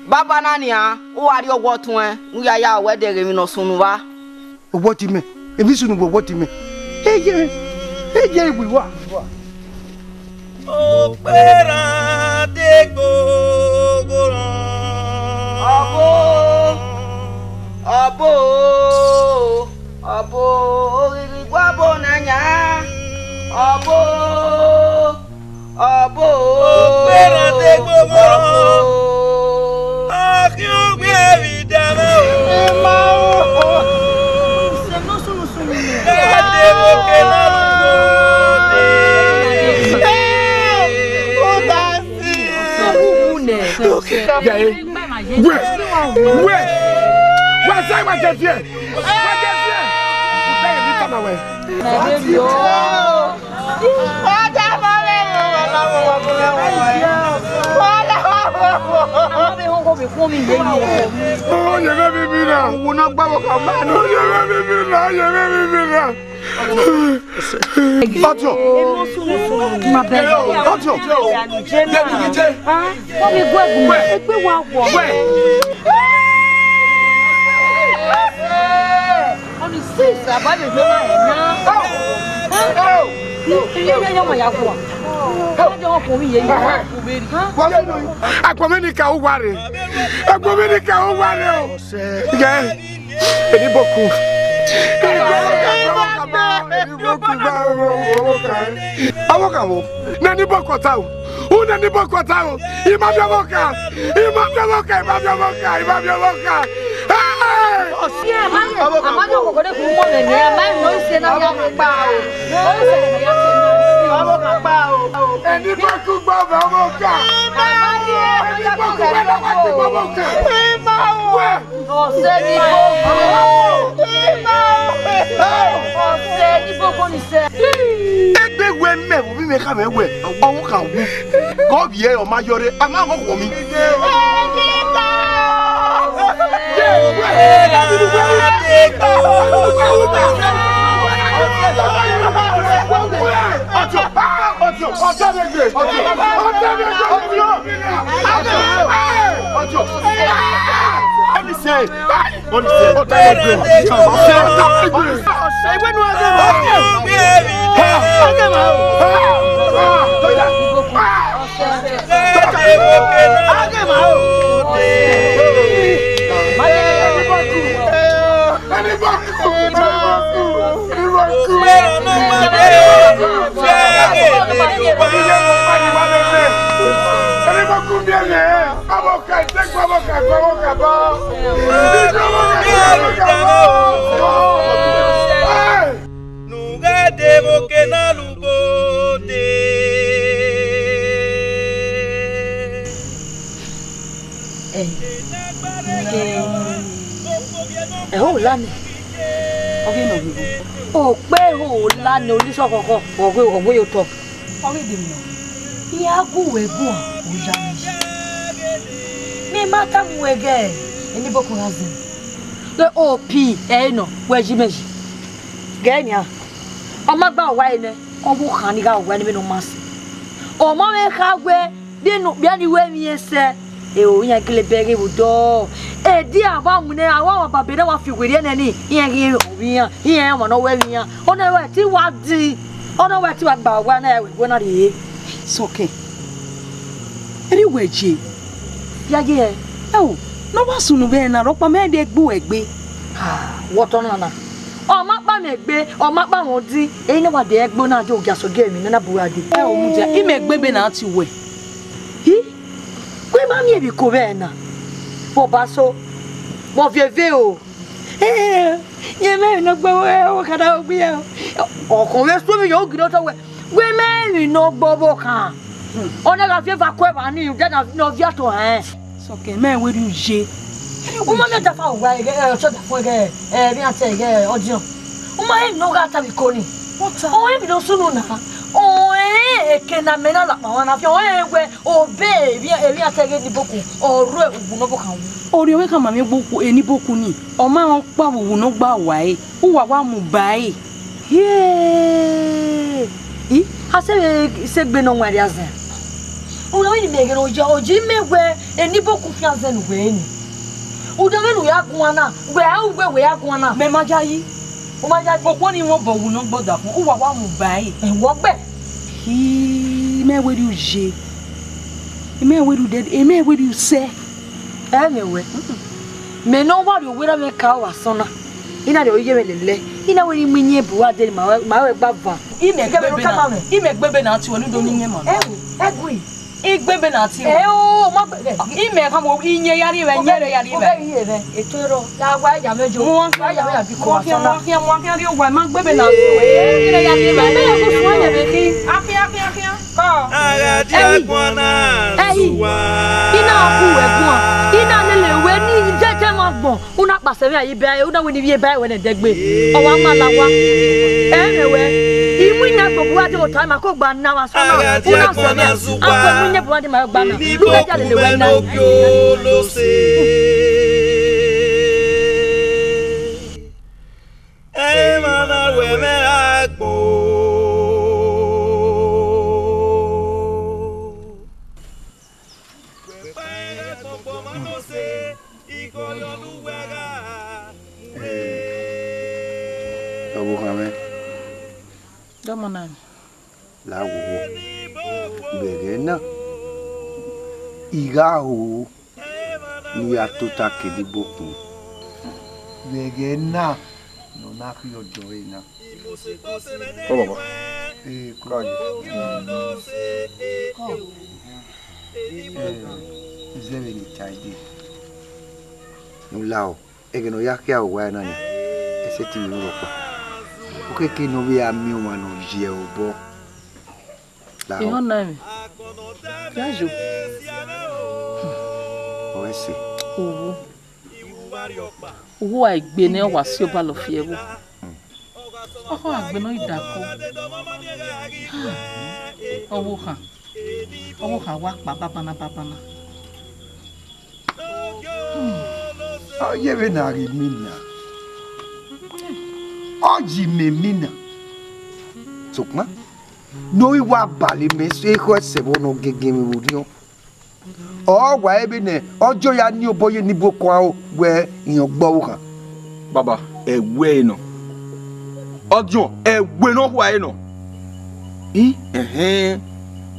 Baba na nian, u gha rhie ọwọtuẹn ne u ya ya wẹ dẹghe emwi ne ọ sunu vba. Ọwọtu mẹ, emwi sunu vbe ọwọtu mẹ. Eye, eye iwi wa. Okpera de gbogbo rọn. Ọbo, ọbo, ọbo, oghighi guabo na yan. Ọbo, ọbo, okpera de gbogbo rọn. Akhian ogbi ẹvbi dama o. Ẹ ma o. Ẹ de vbe okẹ na ru de. Ẹ, o ta si. Yae, wẹ, wẹ, wa sa wa jẹ fiẹ, wa jẹ fiẹ. U ta ye ni tama wẹ. Oye vbe bibi na. Owo na gba vbe ọka ma. Oye vbe bibi na, oye vbe bibi na. Ọtiọ. Ọtiọ. Wẹ. Wẹ. Agbọn mwẹ ni ka uwa rre. Agbọn mwẹ ni ka uwa rre o. Gẹ. Eni bọkun. Ọvbokhan wo? Nene bọkun ọta o. U nene bọkun ọta o. I ma viọ ọvbokhan. I ma viọ ọvbokhan, I ma viọ ọvbokhan, I ma viọ ọvbokhan. Hey! Eni bọkun gba ọvbokhan. Eni bọkun gba ọvbokhan. Wẹ. Ọsẹ ni gbogbo. Ọsẹ ni gbogbo ni sẹ. Egbe wẹ mẹ vbe ovbi mwẹ khama wẹ, ọvbokhan wu. Gẹ ọ viẹ, ọ ma yọrre, a ma mwẹ okhuo mi. Let me say, Hey! Nu gha de vbe okẹ na lugbo dee. Ẹ, ẹ, ẹ, ho la nẹ. Ọ ghi nọ vbe okpẹ ho la nẹ, onisọ khọkhọ, ọ ghe, ọ ghe ye otọ. Ọ ghi de mẹ. Iran gu wẹ guan, ọ ya mẹ yi. Ne I ma tama uwẹ ghe, eni bọkun gha zẹ. Ghe opi ẹre nọ, wẹ yi mẹ yi. Ghe nian, ọ ma gba uwa ẹre nẹ, ọvbokhan ni gha uwa ẹre ne ọ ma sẹ. Ọ ma mwẹ kha wẹ, de ne okpia ni wẹ emwi ẹsẹ, ero iran gele bẹghe vbe odọ. Ẹdẹ a wa winna, a wa, wa ba bẹdẹ wa fi werriẹ nẹ ni, iran ghi ovbi iran, iran ọmwa ne ọ wẹ vbe iran. Ọ na wẹ te I wa di, ọ na wẹ te I wa gba uwa na, wẹ na rrie. Sọkẹn, erha uwẹ ye. Ya ye hẹ? Ẹo, ne ọ wa sunu vbe ẹre na, rhọkpa mẹ de gbe uwẹ egbe. Ah, wẹ otọ na na. Ọ ma kpa mwẹ egbe, ọ ma kpa mwẹ odin, ẹre ne wa de ẹgbe na, je ogiasọ gie emwi ne na bu ra dee. Ẹo, mudia, imẹ egbe ebe na ti wẹ. Hi, wẹ ma miẹn emwi ko vbe ẹre na. Vbe ọbaso, vbe ọviẹnve o. Ẹ, yẹn mẹ emwi ne ọ gbe ọvbokhan na, ọ gbe iran. Ọkhọn vbe suẹn emwi yọ, u giri otọ wẹ, wẹ mẹ emwi ne ọ gbe ọvbokhan. Ọ na gha viọ eva ku evba ni, rhunmwuda ne ọ viọ ato rẹn. Sọkẹn, mẹ wẹ rhie u ye. U ma miẹn ọdafa uwa ẹghẹ, ẹ, ọtọ ọdafa ẹghẹ, ẹ, emwi a te ẹghẹ ọdiọn. U ma rẹn ne ọ gha ta vbe iko ni. Ọ rẹn emwi ne ọ sunu na. Ọ rẹn eke ne amẹ na la kpa mwa na fian. Ọ rẹn wẹ obọ emwi, emwi a te ẹghẹ Enibokun, ọ rre uwu ne ọvbokhan wu. Orhiọn mwẹ khama mwẹ egbe Enibokun ni, ọ ma rẹn ọkpa vbe uwu ne ọ gba uwa ẹre, uwa wa mu ba ẹre. Hie! I, a sẹ vbe sẹ egbe ne ọ wan rria zẹ. Una vbe ne imẹ ghe ne ọ ya, ọ ya imẹ wẹ Enibokun khian zẹ ne uwẹ ni. Uda vbene u ya guan na, wẹ a ru wẹ wẹ ya guan na. Mẹ ma yayi. U ma yayi. Okhuo ni mwẹ obọ wu ne ọ gbọdafọn, uwa wa mu ba ẹre. Ẹwọ gbẹ. I, mẹ wẹ rhie u ye. I mẹ wẹ rhie u dẹ, I mẹ wẹ rhie u sẹ. Ẹ mẹ wẹ. Mẹ ne ọ wa rhie owẹ ra mwẹ ka ru asọn na. I na rhie ore ye mwẹ lele. I na wẹ ne I mu iyẹn bu uwa dee, ma wẹ, ma wẹ gba van. Imẹ gbe ebe na, imẹ gbe ebe na tie uwẹ ne u do ne iyẹn ma. Ẹ wu, ẹ gu. I gbe ebe na tie uwẹ. Ẹ o, ma gbe. Imẹ khama iyẹn ya rhie mwẹ, iyẹn rẹ ya rhie mwẹ. Eto ro, la wa ya mwẹ yo. Mu wa khian, wa ya mwẹ ya bi ko wa khian, asọn na. Mu wa khian, mu wa khian rhie owa, ma gbe ebe na tie uwẹ. Iyẹn rẹ ya rhie mwẹ. Ebe ya ko suẹn mwẹ vbe khin. Akhian, akhian, akhian. Kọ. Ẹi, ẹi, I na ku wẹ guan, I na lele wẹ ne I jẹjẹ mwa agbọn, u na kpasẹ mwẹ a ye ba ẹre, u na wẹ ne I vbiẹ ba ẹre wẹ ne ẹdẹgbe, ọ wa ma la owa. Ẹ mẹ wẹ, I mu iyẹn gbogbo uwa dee, ota ma ko gba na vbe asọn na, u na sẹ mwẹ, a ko mu iyẹn bu uwa dee ma gba na, lu wẹ dia lele wẹ na. Emwa na ru ẹmwẹ agbọn. Ọvbokhan mwẹ. Dọmọ na. La wowo. Vbe ẹghẹ na, I gha ho ne I ya tota ke Enibokun. Vbe ẹghẹ na ne ọ na khian ọjọ ẹre na. Kọ, baba. Ee, kọ. Kọ. Ee, zẹ vbene I tae dee. Ne u lahọ, ẹghẹ ne ọ ya khia owa ẹre na nia, ẹ sẹtin vbe ru rhọkpa. Okeke ne ọ vbe ra miẹn ọmwa ne ọ ye ẹre obọ. Lahọ. Ehọnmwẹ, ya yo. Ọ ẹse. Owo. Uwu a gbe nẹ, ọ wa si Ọbalọ fi ẹvbo. Ọkhọ a gbe nẹ, ọ i dako. Ọvbokhan, ọvbokhan wa kpa babana babana. Ọ ye vbene a ghi mina, ọ yi mẹ mina. Sokpan, ne ọ i wa bale mẹ ekhọe sẹ vbe ọ nọ gẹgẹ vbe orhiọn. Ọ wa re vbene ọ jọ ya ni obọ ye Enibokun aro wẹ irẹn ọgbọ ọvbokhan. Baba, ẹwẹ ẹre nọ. Ọdiọn, ẹwẹ ne ọ khua ẹre nọ. I, ẹhẹn.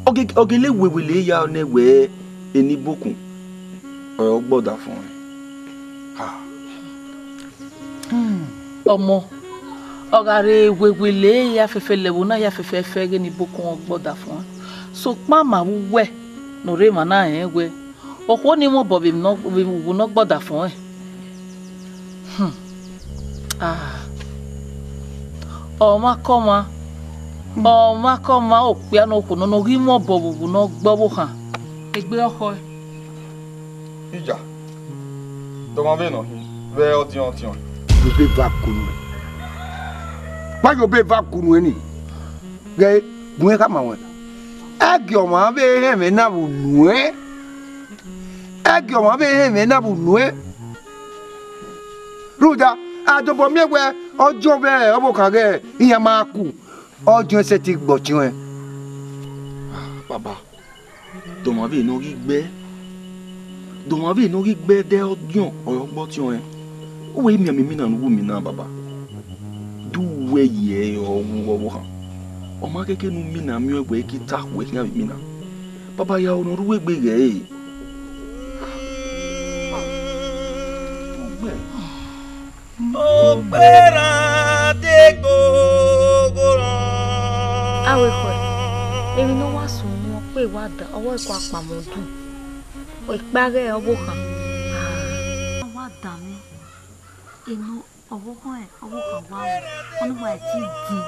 Ọ ge-, ọ gele wewele ya nẹ wẹ Enibokun ọre ọ gbe ọdafọn ẹre. Ha. Ọmọ, ọ gha rre wewele ya fẹfẹ lẹ ẹvbo na ya fẹfẹfẹ ghe Enibokun ọ gbe ọdafọn ẹre. Sokpan ma vbe uwẹ ne ọ rre emwa na rẹn wẹ, okhuo ni mwẹ obọ vbe emwi nọ, vbe uwu ne ọ gbe ọdafọn ẹre. Hmm. Ah. Ọmwa ke ọmwa, ọmwa ke ọmwa, okpia ne okhuo nọ ne ọ ghi mwẹ obọ vbe uwu ne ọ gbe ọvbokhan. Egbe ọkhọe. Ija, dọmọ vbene ọ hin, vbe ọdiọn ọtiọnrẹn. Obọ eva kunu ẹn. Wa ye obọ eva kunu ẹn ni. Ghẹ gun ẹn khama ruẹn. Ẹgie ọmwa vbe họn ẹmwẹ na vbe unu ẹn. Ẹgie ọmwa vbe họn ẹmwẹ na vbe unu ẹn. Rhunmwuda, a dobọ miẹn wẹ ọjọ vbe ọvbokhan ghẹ iran ma ku, ọjọ ẹn sẹtin gbe ọtiọnrẹn. Baba, dọmọ vbene ọ ghi gbe, dọmọ vbene ọ ghi gbe ẹdẹ ọdiọn ọre ọ gbe ọtiọnrẹn. Uwẹ i miẹn emwi mina ne u ru mina, baba. De uwẹ ye ẹre ọ wu ọvbokhan. Ọ ma khẹke ne u mina miẹn wẹ i ghi ta khuẹ khian vbe mina. Baba, ya aro ne ọ rre uwu egbe ghẹ ẹre. Ugbẹn. Okpera de gbogbo rọn. Avbe ekhọe, emwi ne ọ wa sunu ọkpa wa dan, ọ wa ku akpama udu. Ekpa ghẹ ọvbokhan. Ọ wa dan mwẹ, enọ ọvbokhan, ọvbokhan wa, ọ na wa ti din,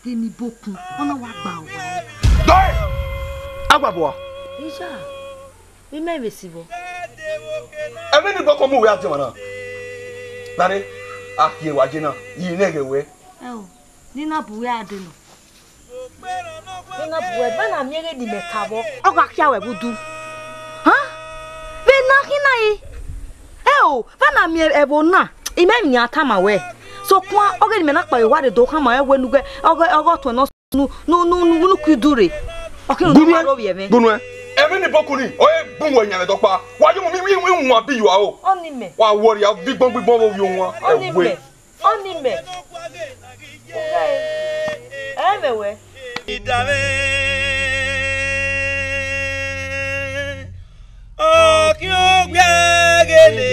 ghe Enibokun, ọ na wa gba owa. Dọe! Ọgba bua. Ija, vbe imẹ vbe si vbọ? Ẹmwẹ ni bọkọ mu wẹ a diọmwa na. Lare, a khiẹ wa je na, yi nẹ ghẹ wẹ. Ẹo, ne I na bu wẹ a dee nọ. Ne I na bu wẹ, vbene a miẹn ẹghẹ ne imẹ ka vbọ. Ọ gha khian wẹ vbe udu. Han? Vbe ne a khin na yi? Ẹo, vbene a miẹn ẹvbo na, imẹ emwi ne a tama wẹ. Sokpan, ọghe ne imẹ na kpao wa rre do khama wẹ nughẹ, ọghe, ọghe ọtuẹn nọ. Nu, nu, nu, nu, nu ku idu rre. Ọ khin unu ma ro vbiẹ mwẹ. Gbunu ẹ. Ẹmwẹ ni bọkun ni, ọ he gbun wẹ yan vbe dọkpa. Wa yo mu mi, mi, mi wan bi yua o. Ọni mẹ. Wa wọrria vigbọn gbigbọn vbe ovbi owan. Ọni mẹ. Ọni mẹ. Ẹ mẹ wẹ. Idare. Ọ khin ogbia gele.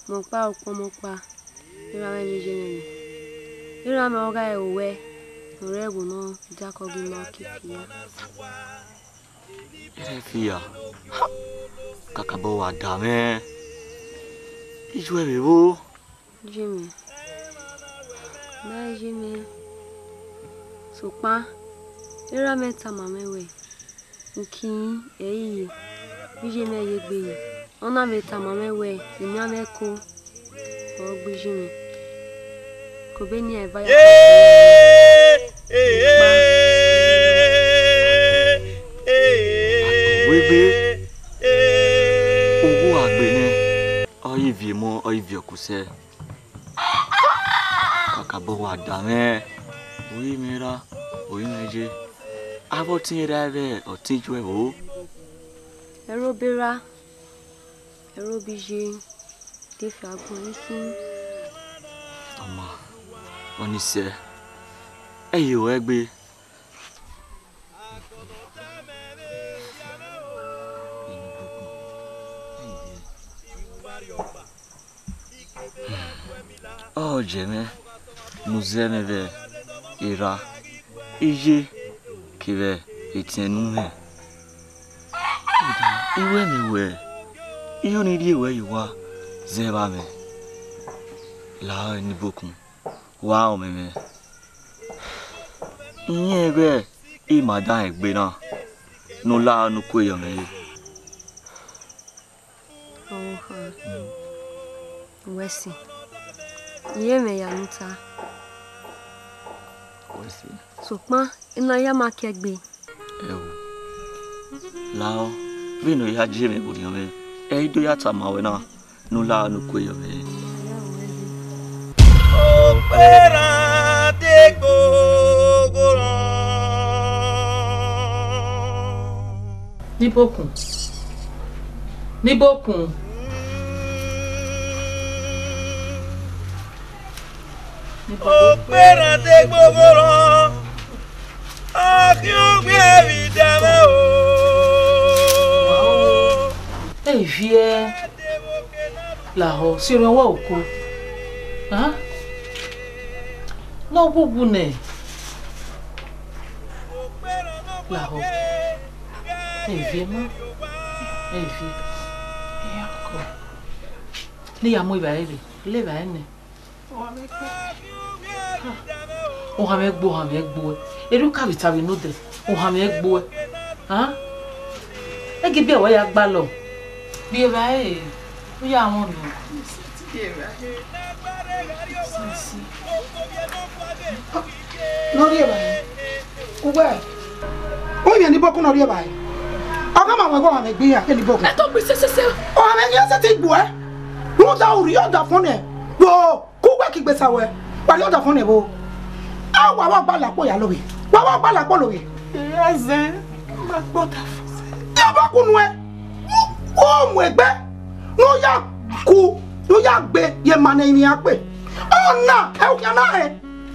Mọkpa, ukpọn mọkpa, erha mwẹ vbe ye mwẹ nẹ. Erha mwẹ ọ gha ru wẹ, ne ọ rre ẹvbo nọ, diakọ ghi ma ke fia. Erha fia, kakabọ wa da mwẹ, I ju ẹre vbe vbo? Ye mwẹ, ma ye mwẹ, sokpan erha mwẹ tama mwẹ wẹ, uki ẹre I ye, vbe iye mwẹ ye egbe yi. Ọ na vbe tama mwẹ wẹ, imian mwẹ ẹko ọre ọ gbe iye mwẹ. Ke obọ ne iran eva ya. Wegbe, owa gbe nẹ, ọ i viọ emọ, ọ i viọ okusẹ. Kakabọ wa da mwẹ, ori mwẹ erha, ori mwẹ iye, avbe ọtẹn erha vbe ọtẹn ijuẹvbo. Ẹre obọ erha, ẹre obọ iye, de fi agbọn ẹre khin. Ọ ma, ọni sẹ, ẹ i ye ruẹ gbe. Ọ jẹ mwẹ ne u zẹ mwẹ vbe erha, iye kevbe etiẹn ne u mwẹ. I wẹ mẹ wẹ, iye ọnii rhie ruẹ ye owa zẹ vba mwẹ. La ẹre ne I bokun, wa rẹn ọmwẹ mwẹ. I rẹn wẹ I ma da rẹn egbe na, ne u la ne u kue yọ mwẹ re. Ọvbokhan, wẹ sẹ, I ye mwẹ ya ne u ta. Wẹ sẹ. Sokpan, I na ya ma ke egbe. Ẹo, lahọ, vbene ọ ya je mwẹ vbe orhiọn mwẹ, ẹ i do ya tama ruẹ na, ne u la ne u kue yọ mwẹ. Okpera de gbogbo rọn. Ni bokun. Ni bokun. Okpera de gbogbo rọn. Akhiọngbin ẹvbi da mwẹ o. Ẹ i viẹ lahọ, si orhiọn wẹ oko. Hàn? Ne ọ wuwu nẹ. Lahọ. Ẹ i viẹ ma. Ẹ i viẹ. Iyakọ. Ne I ya mu evbare rre, le evbare nẹ. Ohan mwẹ gbe, ohan mwẹ gbe ẹ. Erriọ u ka vbe ta vbe nodẹ, ohan mwẹ gbe ẹ. Hàn? Ẹ ghi biẹ wẹ ya gbalọ. Biẹ evbare, u ya rẹn ọnii. Ne ọ rri evbare. Uwẹ, u miẹn ne Ibokun ne ọ rri evbare. Ọ gha ma wẹ ghe ohan mwẹ gbe iran, kẹ ne Ibokun. Ẹ tọ gbe sẹsẹsẹ. Ohan mwẹ ghi sẹtin gbe ẹ. Rhunmwuda u rhie ọdafọn nẹ. Wo. Ku uwẹ kegbe sa wẹ, wa rhie ọdafọn nẹ vbo? A wa vbe ọgba lakpọ ya lovbe, wa vbe ọgba lakpọ lovbe. Ẹzẹ, ma gbe ọdafọn. Te ọba ku nuẹn, u mu egbe ne u ya ku, ne u ya gbe ye emwa ne ẹrinmwi iran kpe. Ọna ẹ u khian na rẹn,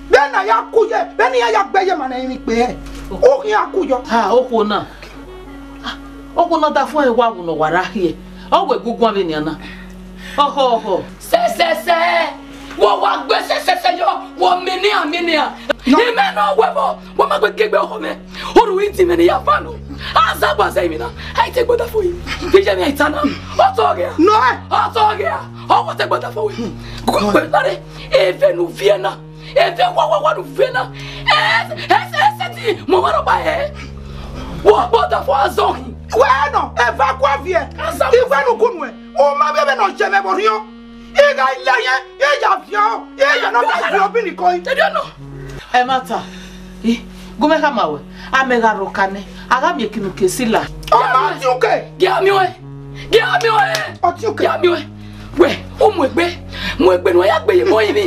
vbene a ya ku ye, vbene iran ya gbe ye emwa ne ẹrinmwi kpe rẹn, u khian ku yọ. Ha, okhuo na. Okhuo ne ọdafọn ẹre wa wu ne ọ wa ra khiẹ, ọ wẹ gu guan vbenian na. Ọhọ, ọhọ. Sẹsẹsẹ, wọ wa gbe sẹsẹsẹ yọ, wọ miẹn iran, miẹn iran. Imẹ ne ọ wẹ vbọ, wọ ma gbe kegbe ọhọ mwẹ. Orhu i di mwẹ ne I ya fa nu. A za gba zẹ emwi na, a i te gbe ọdafọn yi. Vbe iye mwẹ a i ta na, ọ tọ ghe a. Nọ ẹ. Ọ tọ ghe a, ọ wọ te gbe ọdafọn wẹ. Gbe lare, eve ne u viẹ na. Eve wawawa ne u viẹ na, Ẹsẹtin, mọ wa rọba hẹ. Wọ bọ da fọ azọ hin. Wẹ nọ, eva kua viẹ. Azọ. Iwẹ nu kunu ẹ. U ma vbe vbe nọ jẹ mẹ vbe orhiọn. I gha la yẹn, I ya viọ, I ya nọ ka viọ bi ni koi. Tẹdẹ nọ. Ẹmwata, gu mẹ khama wẹ, amẹ gha rhọka nẹ, a gha miẹn ekinu ke sila. Ọ ma ti uke. Gia miẹn ọe, gia miẹn ọe. Ọ ti uke. Gia miẹn ọe. Wẹ, u mu egbe, mu egbe ne u ya gbe ye emọ ivbi.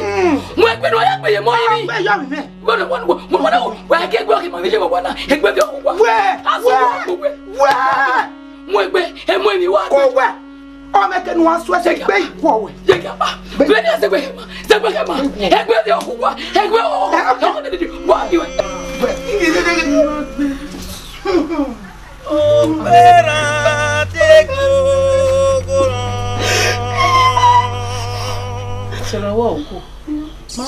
Mu egbe ne u ya gbe ye emọ ivbi. Wẹ, ya mi mẹ. Wẹ, wẹ, wẹ, wẹ, wẹ, wẹ, ke egbe ọkhe ma vbe ye vbe ọwa na, egbe vbe ọkhe uwa. Wẹ, a sọ wẹ, wẹ, wẹ. Mu egbe, emu emwi wa. Ko wẹ. Ọmọ ẹkẹ ne u wa suẹn sẹ egbe iguọ wẹ. Ye ke ma. Bẹ ni sẹ egbe ma, sẹ egbe ke ma. Egbe vbe ọkhe uwa, egbe ọkhe. Ẹ, ọkhe. Ọkhe dede, wa bi wẹ. Wẹ. Sẹrẹ ọwọ uku. Ma,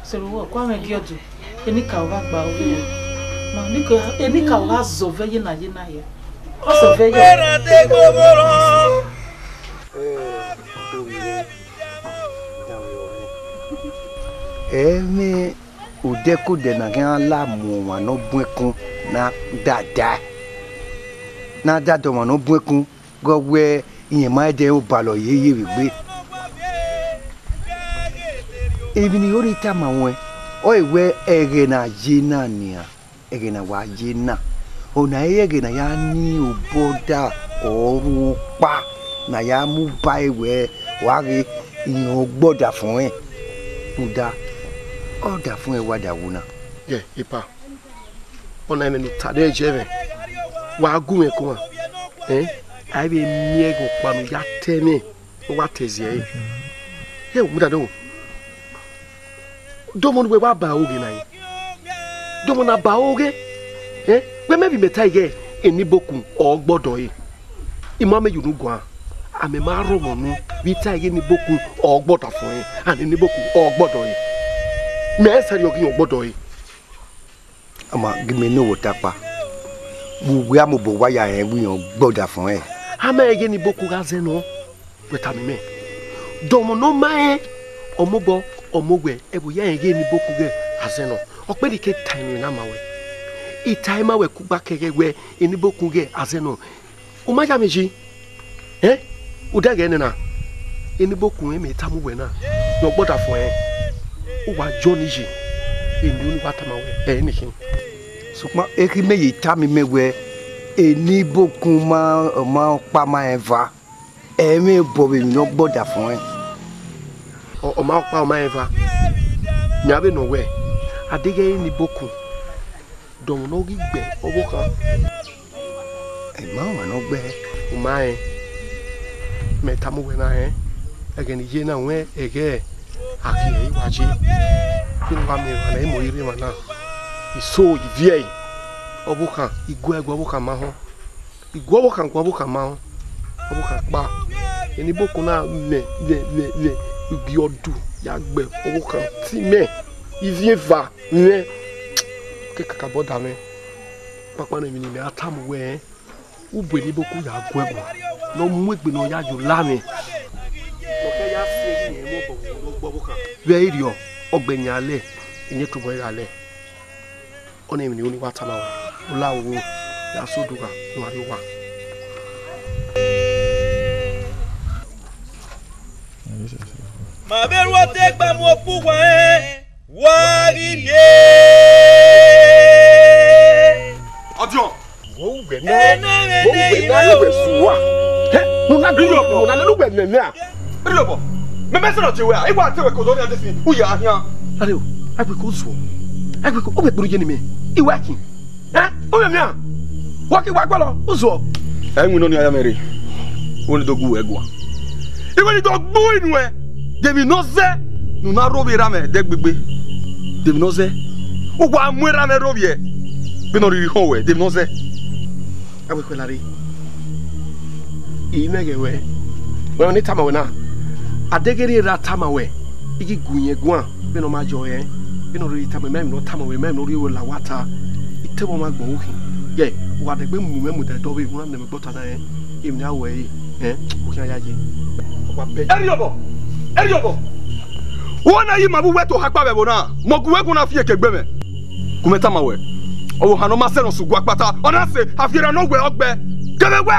sẹrẹ ọwọ uku, amẹ gie ọdọ. Enikaro gha gba ove. Ma, enikaro, enikaro gha zọ vẹ yena yena hia. Ọ zọ vẹ ya. Ẹmwẹ odẹkodẹ ne a khian la mu ọmwa ne ọ bun ẹkun na dada, ne a dada ọmwa ne ọ bun ẹkun, ghe ọ wẹ irẹn ma dẹ obalọ ye ye vbe egbe. Emwi ne I ho rhie tama ruẹn, ọ re wẹ ẹghẹ ne a ye na nian, ẹghẹ ne a wa ye na, ọna i re ẹghẹ ne a ya ni obọ da ọrhuẹ ọkpa ne a ya mu ba ẹre wẹ ọ gha ghe irẹn ọgbọ ọdafẹn ọnrẹn, rhunmwuda ọdafẹn ọnrẹn wa da wu na. Yẹ, epa, ọna ẹmwẹ ne u ta nẹ, jẹ mwẹ, wa gu mwẹ kua, ẹn, a i vbe miẹn ẹghẹ ọkpa ne u ya ta ẹmwẹ, ne u wa ta ẹziẹ ẹre. Yẹ, u mudia dọmọ, dọmọ ne uwẹ wa ba aro ghe na yi, dọmọ ne a ba aro ghe, ẹn, wẹ mẹ vbe imẹ ta ighẹ enibokun ọ gbọdọ ẹre. I ma mẹ ye unu guan, a mẹ ma rhọmwẹ unu vbe I ta ighẹ enibokun ọ gbọdọ afọn ẹre, and enibokun ọ gbọdọ ẹre. Mẹ sẹrriọ ghi rẹn ọ gbọdọ ẹre. Ama gie mẹ ne owẹ ta kpa, vbe uwẹ a mobọ wa ya rẹn wẹ irẹn ọ gbọdọ afọn ẹre. A ma rẹn ighẹ enibokun gha zẹ nọ, wẹ tama mẹ. Dọmọ ne ọ ma rẹn, ọ mobọ, ọ mowẹ, ẹvbo ya rẹn ighẹ enibokun ghẹ a zẹ nọ. Ọ kpẹn ne I ke ta ẹmwẹ na ma wẹ. I ta ẹre ma wẹ kugba kẹghẹ wẹ enibokun ghẹ a zẹ nọ. U ma ya mwẹ yi, ẹn? U dẹghe nẹ na, enibokun ẹre mẹ tama uwẹ na, ne ọ gbọdọ afọn ẹre, u wa jọ ni yi, eni unu wa tama wẹ, ẹ i ni khin. Sokpan ekhi mẹ ye tama mẹ wẹ, enibokun ma, ọ ma ọkpa ma rẹn eva, ẹmwẹ obọ vbe emwi ne ọ gbọdọ afọn ẹre. Ọ, ọ ma ọkpa ọ ma rẹn eva, mẹ a vbe nọ wẹ, a deghẹ enibokun, dọmọ ne ọ ghi gbe ọvbokhan. Ẹ ma ọmwa ne ọ gbe ẹre. U ma rẹn, mẹ tama uwẹ na rẹn, ẹghẹ ne I ye na wẹ ẹghẹ a khiẹ ẹre wa ye. Vbene uwa miẹn emwa na, emọ i rre emwa na, I so, I viẹ ẹre, ọvbokhan, I gu ẹre gu ọvbokhan ma họn. I gu ọvbokhan gu ọvbokhan ma họn, ọvbokhan kpa. Enibokun na mwẹ, mwẹ, mwẹ, mwẹ, I gbe ọdu ya gbe ọvbokhan te imẹ, I viẹ eva mwẹ, ke kakabọ da mwẹ. Kpakpa ne emwi ne imẹ ra tama uwẹ rẹn, u bu enibokun ya gu ẹre guan, ne ọ mu egbe ne ọ ya ye ola mwẹ. Ọ kẹ ya si ẹre ne irẹn mu obọ vbe unu gbe ọvbokhan. Vbe ẹre rriọ, ọ gbe yan lẹ, iyẹn tobọ ẹre gha lẹ. Ọnii emwi ne I ru ne I wa tama ruẹ, u la ru, ya sẹ odugha ne u gha rrie owa. Ma vbe ru ọdẹgba mu okpu uwa rẹn, wa ghi rrie. Ọdiọn. Wo uwẹ nẹ, wo uwẹ nẹ, wo uwẹ sua. Hẹ, mo na gbe yo, mo na lele uwẹ nẹ nẹ a. Erriọ obọ, mẹ mẹ sẹ nọ tie wẹ a, I wa te wẹ ke odọ ni a te sin, u ya khian. Lale o, a gbe ko zuọ. A gbe ko, u gbe kpuru ye ni mẹ. I wa kin. Ẹ, u mẹ miẹn a? Wa ke wa gbalọ, u zuọ. Ẹ winna ọnii aya mẹ rre. Wẹ ne do gu wẹ guan. I wẹ ne do gbu inu ẹ. De emwi ne ọ zẹ ne u na rre ovbi erha mwẹ ẹdẹ gbegbe? De emwi ne ọ zẹ? U wa mu erha mwẹ rre ovbiẹ, vbene ọ rhirhi họn wẹ, de emwi ne ọ zẹ? A wẹ khuẹ lare. I mwẹ ghẹ wẹ, wẹ ne I tama wẹ na, a deghẹ erha tama wẹ, I ghi gu irẹn guan, vbene ọ ma yọ rẹn, vbene ọ rhirhi tama, ma emwi ne ọ tama wẹ, ma emwi ne ọ rhie wẹ la wa ta, I te vbe ọmwa gbọn ru khin. Yẹ, wa dẹgbe mu mwẹ mudia dọ vbe, u na nẹ mẹ gbe ọta na rẹn, emwi ne a wẹ ẹre, ẹn, u khian ya ye. Erriọ obọ, erriọ obọ. Wẹ na yi ma vbe uwẹ to ha kpa vbe ẹvbo na, mẹ gu wẹ gu na fi eke gbe mwẹ. Gu mwẹ tama wẹ, ọvbokhan ne ọ ma sẹ ne ọ sẹ ugbua kpata, ọ na sẹ, a viọ erha ne ọ wẹ ọgbẹ. Kevbe wẹ,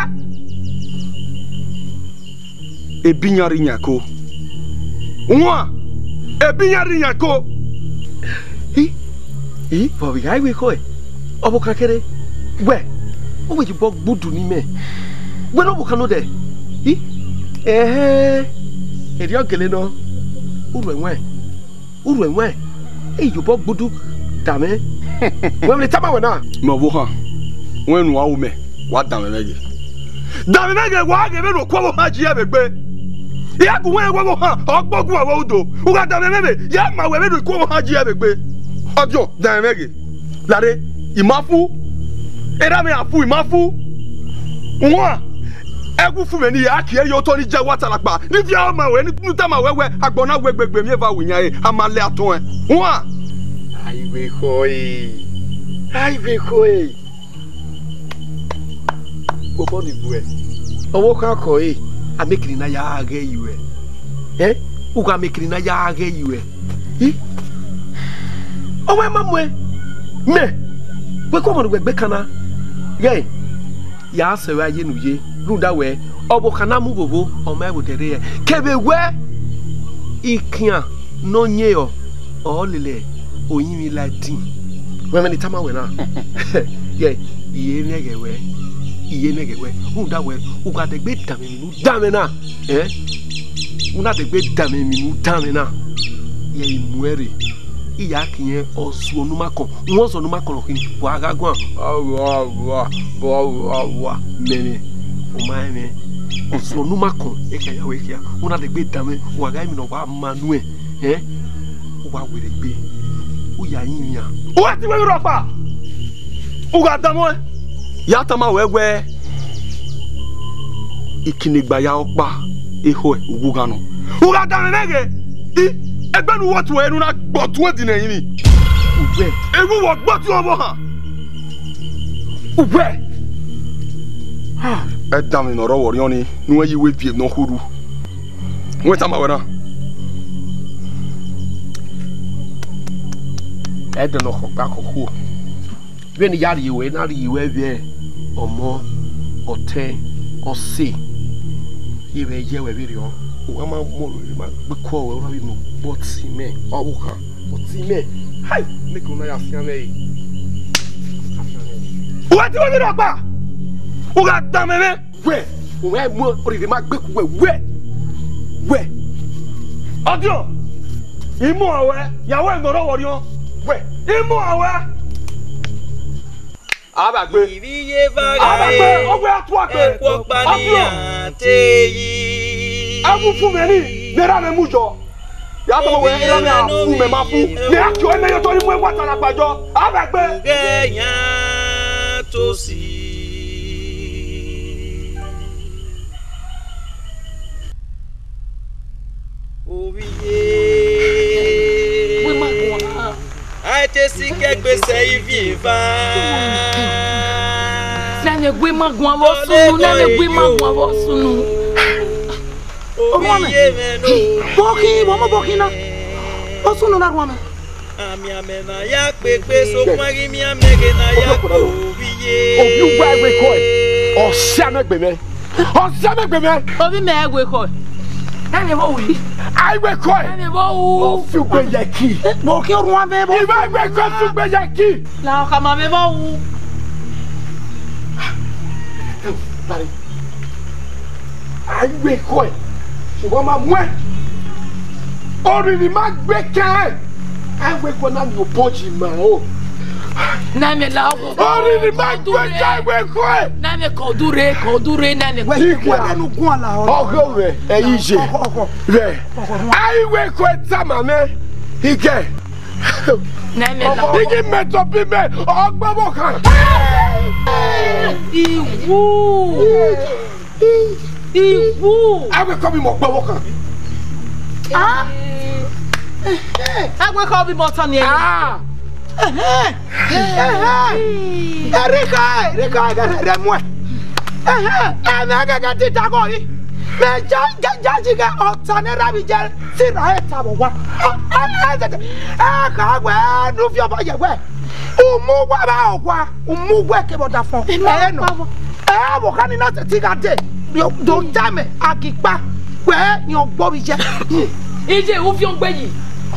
ebi iyan rre iyan ẹko. Wan, ebi iyan rre iyan ẹko. I, i, vbe ọ vbe gha ru ekhọe? Ọvbokhan kherhe, wẹ, u wẹ ye obọ gbudu ne imẹ. Wẹ ne ọvbokhan nodẹ. I, ẹhẹn, erriọ gele nọ, u ruẹ wẹn. U ruẹ wẹn, e ye obọ gbudu danmwẹ. Wẹ vbe tama wẹ na? Mẹ ọvbokhan, wẹ ne uwa ru mẹ, wa danmwẹ mwẹ ghe. Danmwẹ mwẹ ghe, wa ghe vbene okuọvbokhan ji ẹvbe egbe. I ya gu wẹ wẹ ọvbokhan, ọ gbe ogun ẹvbo udo. U gha danmwẹ mwẹ vbe, ya ma wẹ vbene okuọvbokhan ji ẹvbe egbe. Ọdiọn, danmwẹ mwẹ ghe. Lare, I ma fu. Erha mwẹ a fu, I ma fu. Wan, ẹwu fu mwẹ ne I ya kie ye otọ ni jẹ wa talakpa. Ni viọ ma wẹ, ni tama wẹ wẹ, agbọn na wẹ gbegbe miẹn eva ru iyan re, a ma lẹ atọn ẹn. Wan. Ai wẹ ekhọe. Ai wẹ ekhọe. Obọ ni gbuẹ. Ọvbokhan khọe, a miẹn ekiri na ya ghẹ ye ruẹ. Ẹ? U gha miẹn ekiri na ya ghẹ ye ruẹ. I? Ọ wa ma muẹn. Mẹ. Wẹ kọ ọmọ ne uwẹ gbe kan na. Ghẹ. Ya sẹ vbe a ye ne u ye. Rhunmwuda wẹ, ọvbokhan na mu vbovbo, ọ ma vbe odẹ rre. Kevbe wẹ, ikian ne ọ yẹn ọ, ọ lele oyinmwẹ la ẹtin. Wẹ mwẹ ne I tama wẹ na. Yẹ, I ye nẹghẹ wẹ. I ye nẹghẹ wẹ. Rhunmwuda wẹ, u gha dẹgbe danmwẹ emwi ne u danmwẹ na. Ẹ? U na dẹgbe danmwẹ emwi ne u danmwẹ na. Yẹ, I muẹn rre. I ya khiẹn ọzuọ ne u ma kọn. Wẹ ọzuọ ne u ma kọn khin, wa gha guan. Wa, wa, wa, wa, wa. Mẹ mwẹ, u ma rẹn mwẹ. Ọzuọ ne u ma kọn, ekhia ya wẹ ekhia. U na dẹgbe danmwẹ, wa gha emwi ne ọ wa ma nuẹn. Ẹ? U wa werriegbe, u ya yin iran. U gha tie wẹ vbe rhọkpa, u gha danmwẹ. Ya tama wẹ wẹ, ikinegba ya ọkpa, ekhọe uwu gha nọ. U gha danmwẹ mwẹ ghe, I, egbe ne u wọ tuẹ ne u na gbọtuẹn dinna ẹrinmwi. Uwẹ. Ewu wọ gbọtuẹn ọvbokhan. Uwẹ. Ha. Ẹ danmwẹ ne ọ rre ọvbokhan ni, ne uwẹ ye uwu eviẹn ne ọ khurhu. Wẹ tama wẹ na. Ẹdẹ ne ọ khọkpa khọkhuo. Vbene I ya rhie ruẹ, na rhie ruẹ vbe ọmọ, ọtẹn, ọse, ye vbe ye wẹ vberriọ. Uwa ma mu ọrọre ma gbe kọ ruẹ, ọ na vbe mu ọgbọ ọtẹn mẹ, ọvbokhan, ọtẹn mẹ. Hai, make una ya fian mwẹ re. Uwa te wẹ vbe rhọkpa, u gha danmwẹ mwẹ. Wẹ, u ghẹ mu orrirri ma gbe ku wẹ, wẹ, wẹ. Ọdiọn, I mu ruẹ, ya wẹ ne ọ rre ọvbokhan. Wẹ, I mu ruẹ. A vbe gbe. Ivbi ye va a vbe gbe, ghe, ọ wẹ a tua gbe. Ẹkpo ọkpa ni ọdiọn, a te yi. A mu fu mwẹ ni, ne erha mwẹ mu yọ. Ya tama wẹ, erha mwẹ a fu, mẹ ma fu. Mẹ a kie ọre mẹ ye otọ ni mu ẹwa talakpa jọ. A vbe gbe. Ghẹ yan to si. Ovbi ye. Wẹ ma guan. A te si kẹgbe sẹ ivbi eva. Nene wẹ ma guan vbe sunu, nene wẹ ma guan vbe sunu. Ovbi ye mwẹ no. Bọkhi, vbe ọmọ bọkhi na? Vbe sunu na rhuan mwẹ. Amianmwẹ na ya kpekpe, sokpan ghi mianmwẹ ghe na ya kpe ovbi ye. Ovbi uwa ẹvbo ekhọe, ọ siamwẹ gbe mwẹ. Ọ siamwẹ gbe mwẹ. Ovbi mẹ ẹvbo ekhọe. Ẹvbo wu. Ẹvbo ekhọe. Ẹvbo wu. Ọ fi ugbe ye ẹki. Vbe ọ khian rhuan mwẹ vbe. Ivbi ẹvbo ekhọe fi ugbe ye ẹki. La ọ khama mwẹ vbe wu. Ẹvbo ekhọe. Sokpan ma muẹn. Orrirri ma gbe kẹrẹ. Ẹvbo ekhọe na miẹn obọ yi ma o. Na mẹ la ọgọ. Orrirri ma gbe kẹrẹ ẹvbo ekhọe. Na mẹ kọ dure, kọ dure, na mẹ. Wẹ ti kua rẹ nu gun ala ọgọ. Ọgọ rẹ, ẹ yi ye. Ọgọ, ọgọ. Rẹ. Ẹvbo ekhọe tama mwẹ. Igẹ. Na mẹ la. Igi mẹ tọ bi mẹ, ọgbọ vbọ khan. Iwu. Iwu. Ẹvbo ekhọe bi mẹ ọgbọ vbọ khan. Ah. Ẹvbo ekhọe bi mẹ ọtọ ni ẹre. Ah. Ẹhẹn. Ẹhẹn. Erika, erika, erika, erika, muẹ. Ẹhẹn. Ẹmẹ gẹgẹ ti dagọ yi. Mẹ ja, ja, ja, ji gẹ ọta ne ra bi jẹ. Sirra ẹta vbe owa. A, a, a, a, a, a, ka wẹ nu fi obọ ye wẹ. U mu uwa vbe aho owa, u mu uwa ẹkẹ vbe ọdafọn. Ẹ nọ. Ẹ, vbe ọkhan ni na sẹtin gha dee, do, do tama a ghi kpa, wẹ rẹn ọgbo vbe iye. Iye, u viọ gbe yi.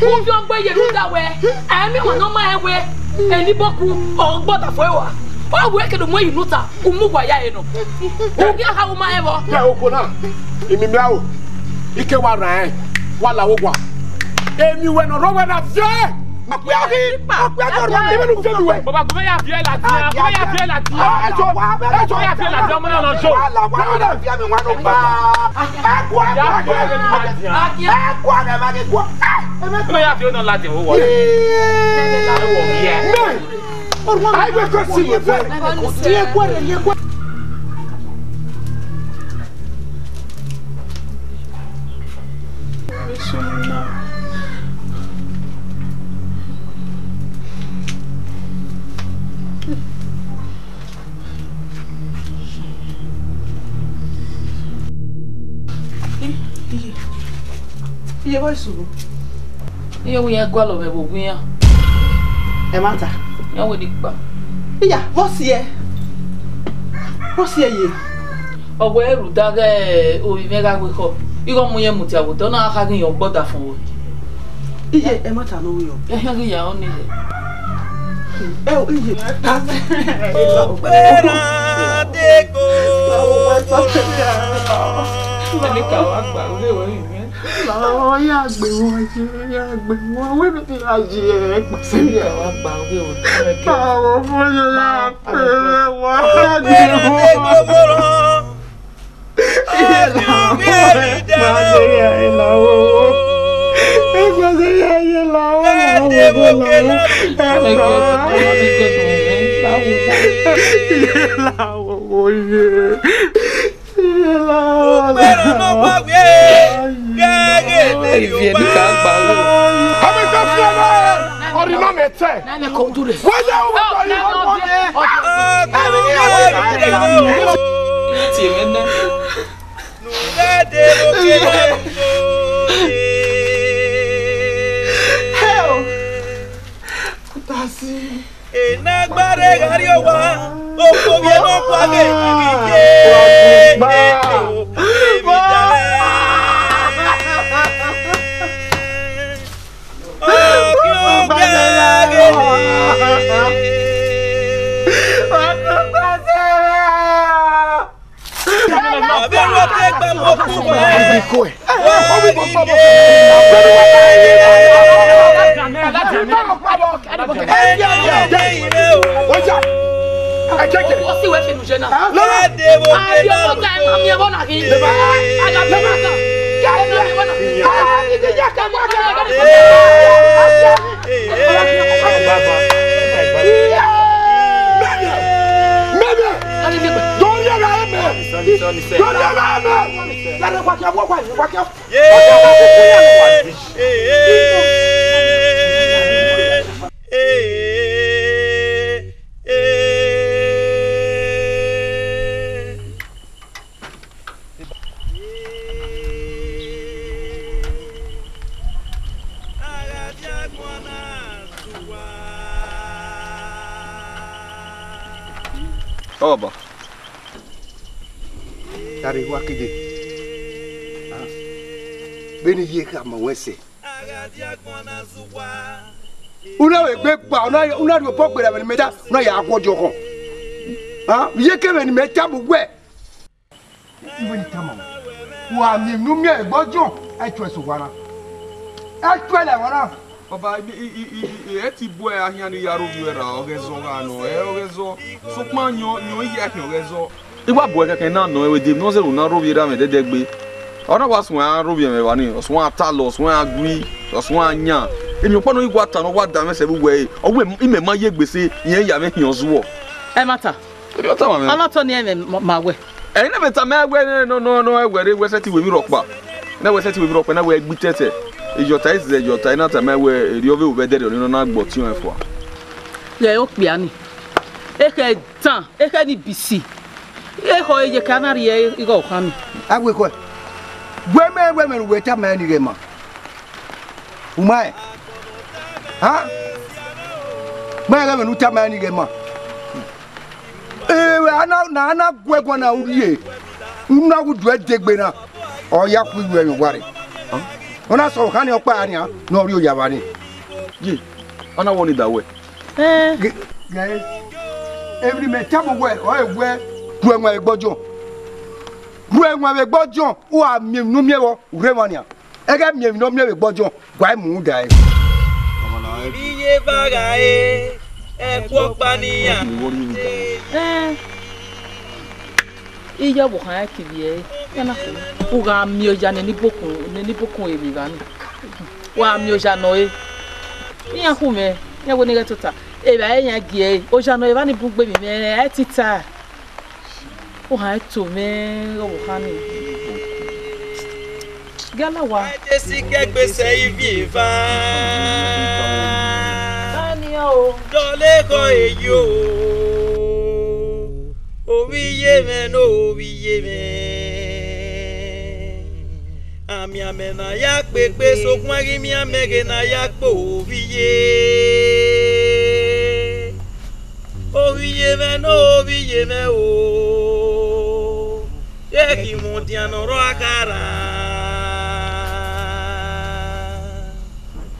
U viọ gbe yi rhunmwuda wẹ, a i miẹn ọmwa ne ọ ma rẹn wẹ, eni bọku, ọ gbe ọdafọn ẹre rua. Ọ wẹ ke do mu ẹre ye unu ta, u mu uwa ya ẹre nọ. U khian kha u ma rẹn vbọ. Ke okhuo na, imimi aro, I ke wa rran ẹn, wa la vbe owa. Emwi wẹ ne ọ rre wẹ na viọ ẹre. Ọkpia ghi, ọkpia ghi ọrọ. Imẹ nu viọ emwi wẹ. Baba, gu mwẹ ya viọ ẹre ladian, gu mwẹ ya viọ ẹre ladian. Ah, ẹ jọọ, ẹ jọọ. Gu mwẹ ya viọ ẹre ladian, ọmọ na nọ jọ. Wa la, wa la, viọ emwi wẹ nọ ba. Ẹ gua, ẹ gua, ẹ gua, ẹ gua, ẹ gua. Gu mwẹ ya viọ ẹre nọ ladian, o wọ. Ee. Ai, we go see you. Ye gua, ye gua. Iye, iye, vbọ i sunu? Iye, wẹ iran gualọ mwẹ vbe owa iran. Ẹmwata. Iran wẹ ne I kpa. Iya, vbọ siẹ? Vbọ siẹ ye? Ọ wẹ rhunmwuda ghẹ ovbi mwẹ gha wẹ ekhọe, ighẹ ọ mu irẹn mudia vbe odẹ, ọ na kha ghi yan ọgbọ ọdafọn ruẹ. Iye, ẹmwata ne ọ ru yọ. Ẹhian ghi ya ọnii hẹ. Ẹ o, iye. Ukpera degbo. Ẹmwata wa gba ọghe ruẹ rinmwian. Ọ ya gbe wọn ye, ọ ya gbe wọn, wẹ ne I ya ye ẹkpa sẹ ya. Ẹmwata wa gba ọghe ruẹ. Ọ fo ye ya gbe wọn, ọ ya gbe wọn. Ivie ni ka gba ru. Ọmọ ẹgbẹ́ fi ẹ̀rọ ọ̀rìn náà mẹ́tẹ̀. Nana ko dure. Wọ́n yẹ wọ́n kọ́ yìí. Tie mwẹ nẹ. Enagbare gha rrie owa, okhuo vbe nọ kua ghe, ghi ye, emwi da. Ọba. Tare wa kede. Ah. Vbene iye khama wẹ sẹ. Una vbe gbe gba, una, una rhie obọ gberra vbene imẹ ta, una ya guọdọ khọn. Ah, iye ke vbene imẹ tama uwẹ. Iwẹ ne I tama wẹ, wa miẹn unu miẹn egbe ọjọn, ẹ tuẹ sẹ owa na. Ẹ tuẹ lẹ ẹmwẹ na. Ọba, I, I, I, I, I, ẹ ti bu ẹ ahian ne I ya rhovbiẹ ra, ọghẹzọ gha nọ, ẹ ọghẹzọ, sokpan yọn, yọn iye ahian ọghẹzọ. I wa bu ẹ kẹkẹ na nọ ẹvbo edemwi ne ọ zẹre una rhovbiẹ ra mwẹ dẹdẹgbe. Ọ na wa suẹn a rhovbiẹ mwẹ evba nii, ọ suẹn a talọ, ọ suẹn a gui, ọ suẹn a yan. Emwi ọkpa ne ọ ghi wa ta ne ọ wa da mwẹ sẹ vbe uwẹ ẹre, ọ wẹ imẹ ma ye egbe sẹ, irẹn ya mwẹ khian ọzuọ. Ẹmwata. Erriọ ọ tama mwẹ. Ọ na tọ ne irẹn ma wẹ. Ẹi na vbe tama ẹwẹ nẹ nọ nọ nọ ẹwẹ rre wẹ sẹtin wẹ emwi rhọkpa. Ne wẹ sẹtin wẹ emwi rhọkpa, ne wẹ gbe itẹtẹ. Iyọta i zẹ iyọta, I na tama ẹwẹ erriọ vbe ovbi ẹdẹrriọ ni nọ na gbe ọtiọnrẹn fua. Ghẹ okpia ni. Ekhẹ tan, ekhẹ ni bisi. Ekhọ eye ka na rhie igho okhan ni. Awekhọe. Wẹ mẹ wẹ mẹ ne uwẹ tama ẹre ni ghẹ ma. U ma rẹn? Ha? Ma ghẹ vbene u tama ẹn ni ghẹ ma. Ẹ, a na, na, a na gu ẹguae na rrie, u na gu duẹ degbe na, ọ ya khu iruẹmwi uwa rre. Ọ na sẹ ọkhan ni ọkpa nian ne ọ rrie oya vba ni. Ye, ọ na wọ ni da wẹ. Ẹn. Ghe, ghe, emwi ne imẹ tama uwẹ, ọ re wẹ, rhu ẹwaẹn vbe egbe Jọn. Rhu ẹwaẹn vbe egbe Jọn, u gha miẹn emwi ne u miẹn vbọ, u rre emwa nian. Ẹghẹ miẹn emwi ne ọ miẹn vbe egbe Jọn, wa i mudia ẹre. Ivbi iye eva gha re, ẹkpo ọkpa ne iran te. Ẹn, iye ọvbokhan ẹre kevbe ẹre, iran na kevbe. U gha miẹn oya ne Enibokun, ne Enibokun emwi evba ni. Wa miẹn oya nọ ẹre. Iran khu mwẹ, iran wẹ ne I ghẹ tota. Evbare iran gie ẹre, oya nọ evba ni bun gbe emwi mwẹ, ẹ i tita. Ohan ẹto mwẹ ọvbokhan ni. Gala wa. Jesi kẹgbe sẹ ivbi eva. Bani o. Dọlegọ eyo. Ovbi iye mwẹ ne ovbi iye mwẹ. Amianmẹ ne a ya kpe kpe, sokpan I ghi miẹn amẹ ghe ne a ya kpe ovbi iye. Ovbi iye mwẹ ne ovbi iye mwẹ o, ye ghi mwẹ ọdian ne ọ rre akhara.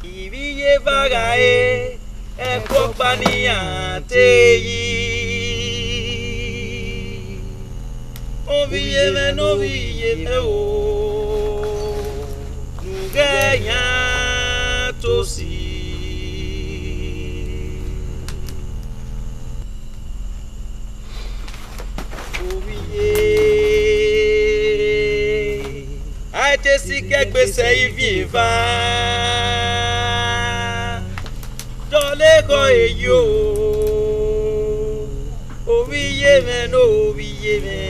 Ivbi iye eva gha re, ẹkpo ọkpa ne iran te yi. Ovbi iye mwẹ ne ovbi iye mwẹ o, ne u ghẹ yan tosi. Ovbi iye, a i te si kẹgbe sẹ ivbi eva. Dọlegọ eyo, ovbi iye mwẹ ne ovbi iye mwẹ.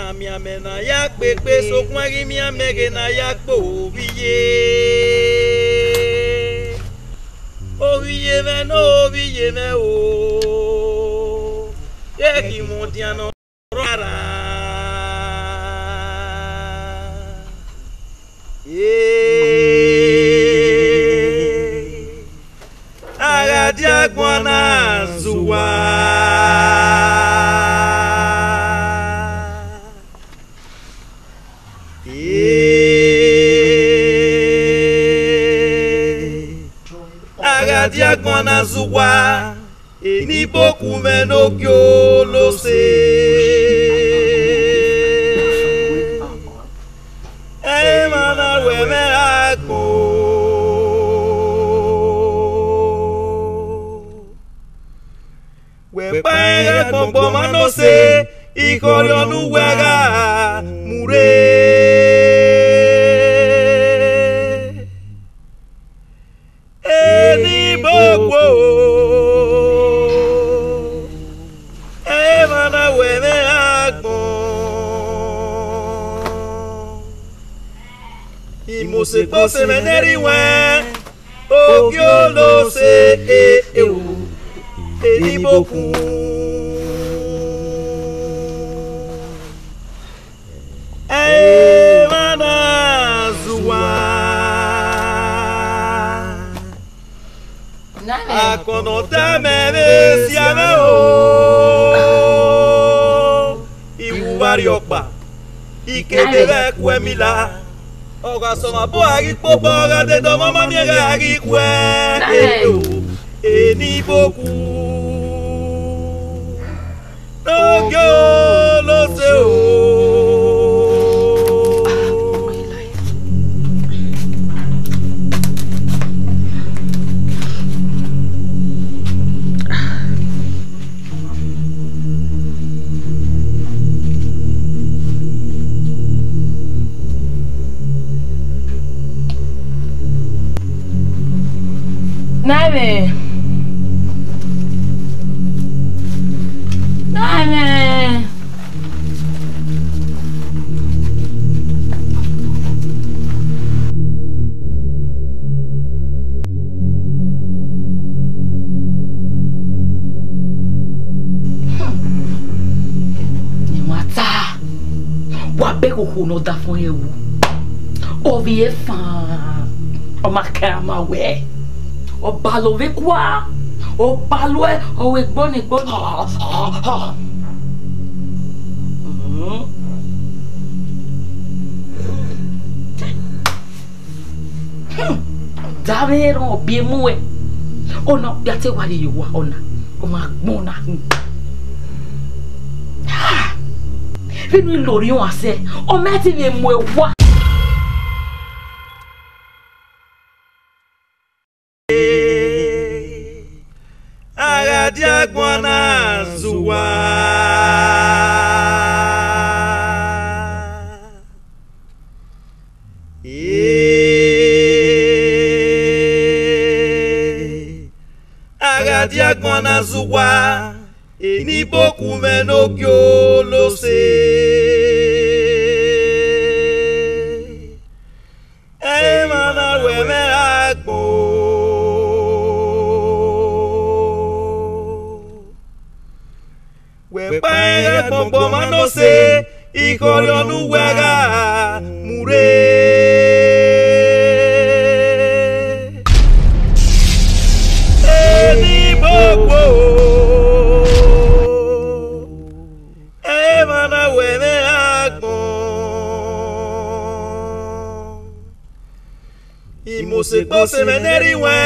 Amianmẹ ne a ya kpe kpe, sokpan I ghi miẹn amẹ ghe ne a ya kpe ovbi iye. Ovbi iye mwẹ ne ovbi iye mwẹ o, ye ghi mwẹ ọdian ne ọ rre akhara. Ee, a gha dia agbọn na zẹ uwa. Ee, a gha dia agbọn na zẹ uwa. Eniboku mwẹ ne ogiolose, emwa na wẹ mwẹ agbọn. Wẹ kpa rẹn gha gbọngbọn ọmwa ne ọse, ikhọriọ ne uwẹ gha mu rre. Eniboku, emwa na wẹ mwẹ agbọn. Imosekpose mwẹ ne ẹre iwẹn, ogiolose e, e o, Eniboku. Emwa na zẹ uwa. Akọnọ ta mẹ vbe sia mwẹ o, I wu vbe arhiọkpa, I ke de vbe ẹkuẹ mila. Ọ gha sẹ ọmwa obọ a ghi kpobọ, ọ gha dede ọmwa ma miẹn ghe a ghi khuẹ. Eniboku. Ogiolose o. Nana mwẹ. Nana mwẹ. Ẹmwata, wa bẹghe okhuo ne ọ dafọn rẹn ru. Ovbi efan, ọ ma kẹra ma wẹ. Ọbalọ vbe kua, ọbalọ ẹ, ọ wẹ gbọni gbọni. Da mwẹ rẹn ọ biẹ mu ẹ. Ọna ọkpia te wa rhie ye owa ọna, ọ ma gbọn na. Vbene u lorriọn asẹ, ọ ma te vbe mu ẹwa. A gha dia agbọn na zẹ uwa. Ee, a gha dia agbọn na zẹ uwa, eni bokun mwẹ ne ogiolose. Emwa na wẹ mwẹ agbọn. Wẹ kpa rẹn gha gbọngbọn ọmwa ne ọ sẹ, ikhọriọ ne uwẹ gha mu rre. Eni bokpo, emwa na wẹ mwẹ agbọn. Imosekpo sẹ mwẹ ne ẹrinmwẹ.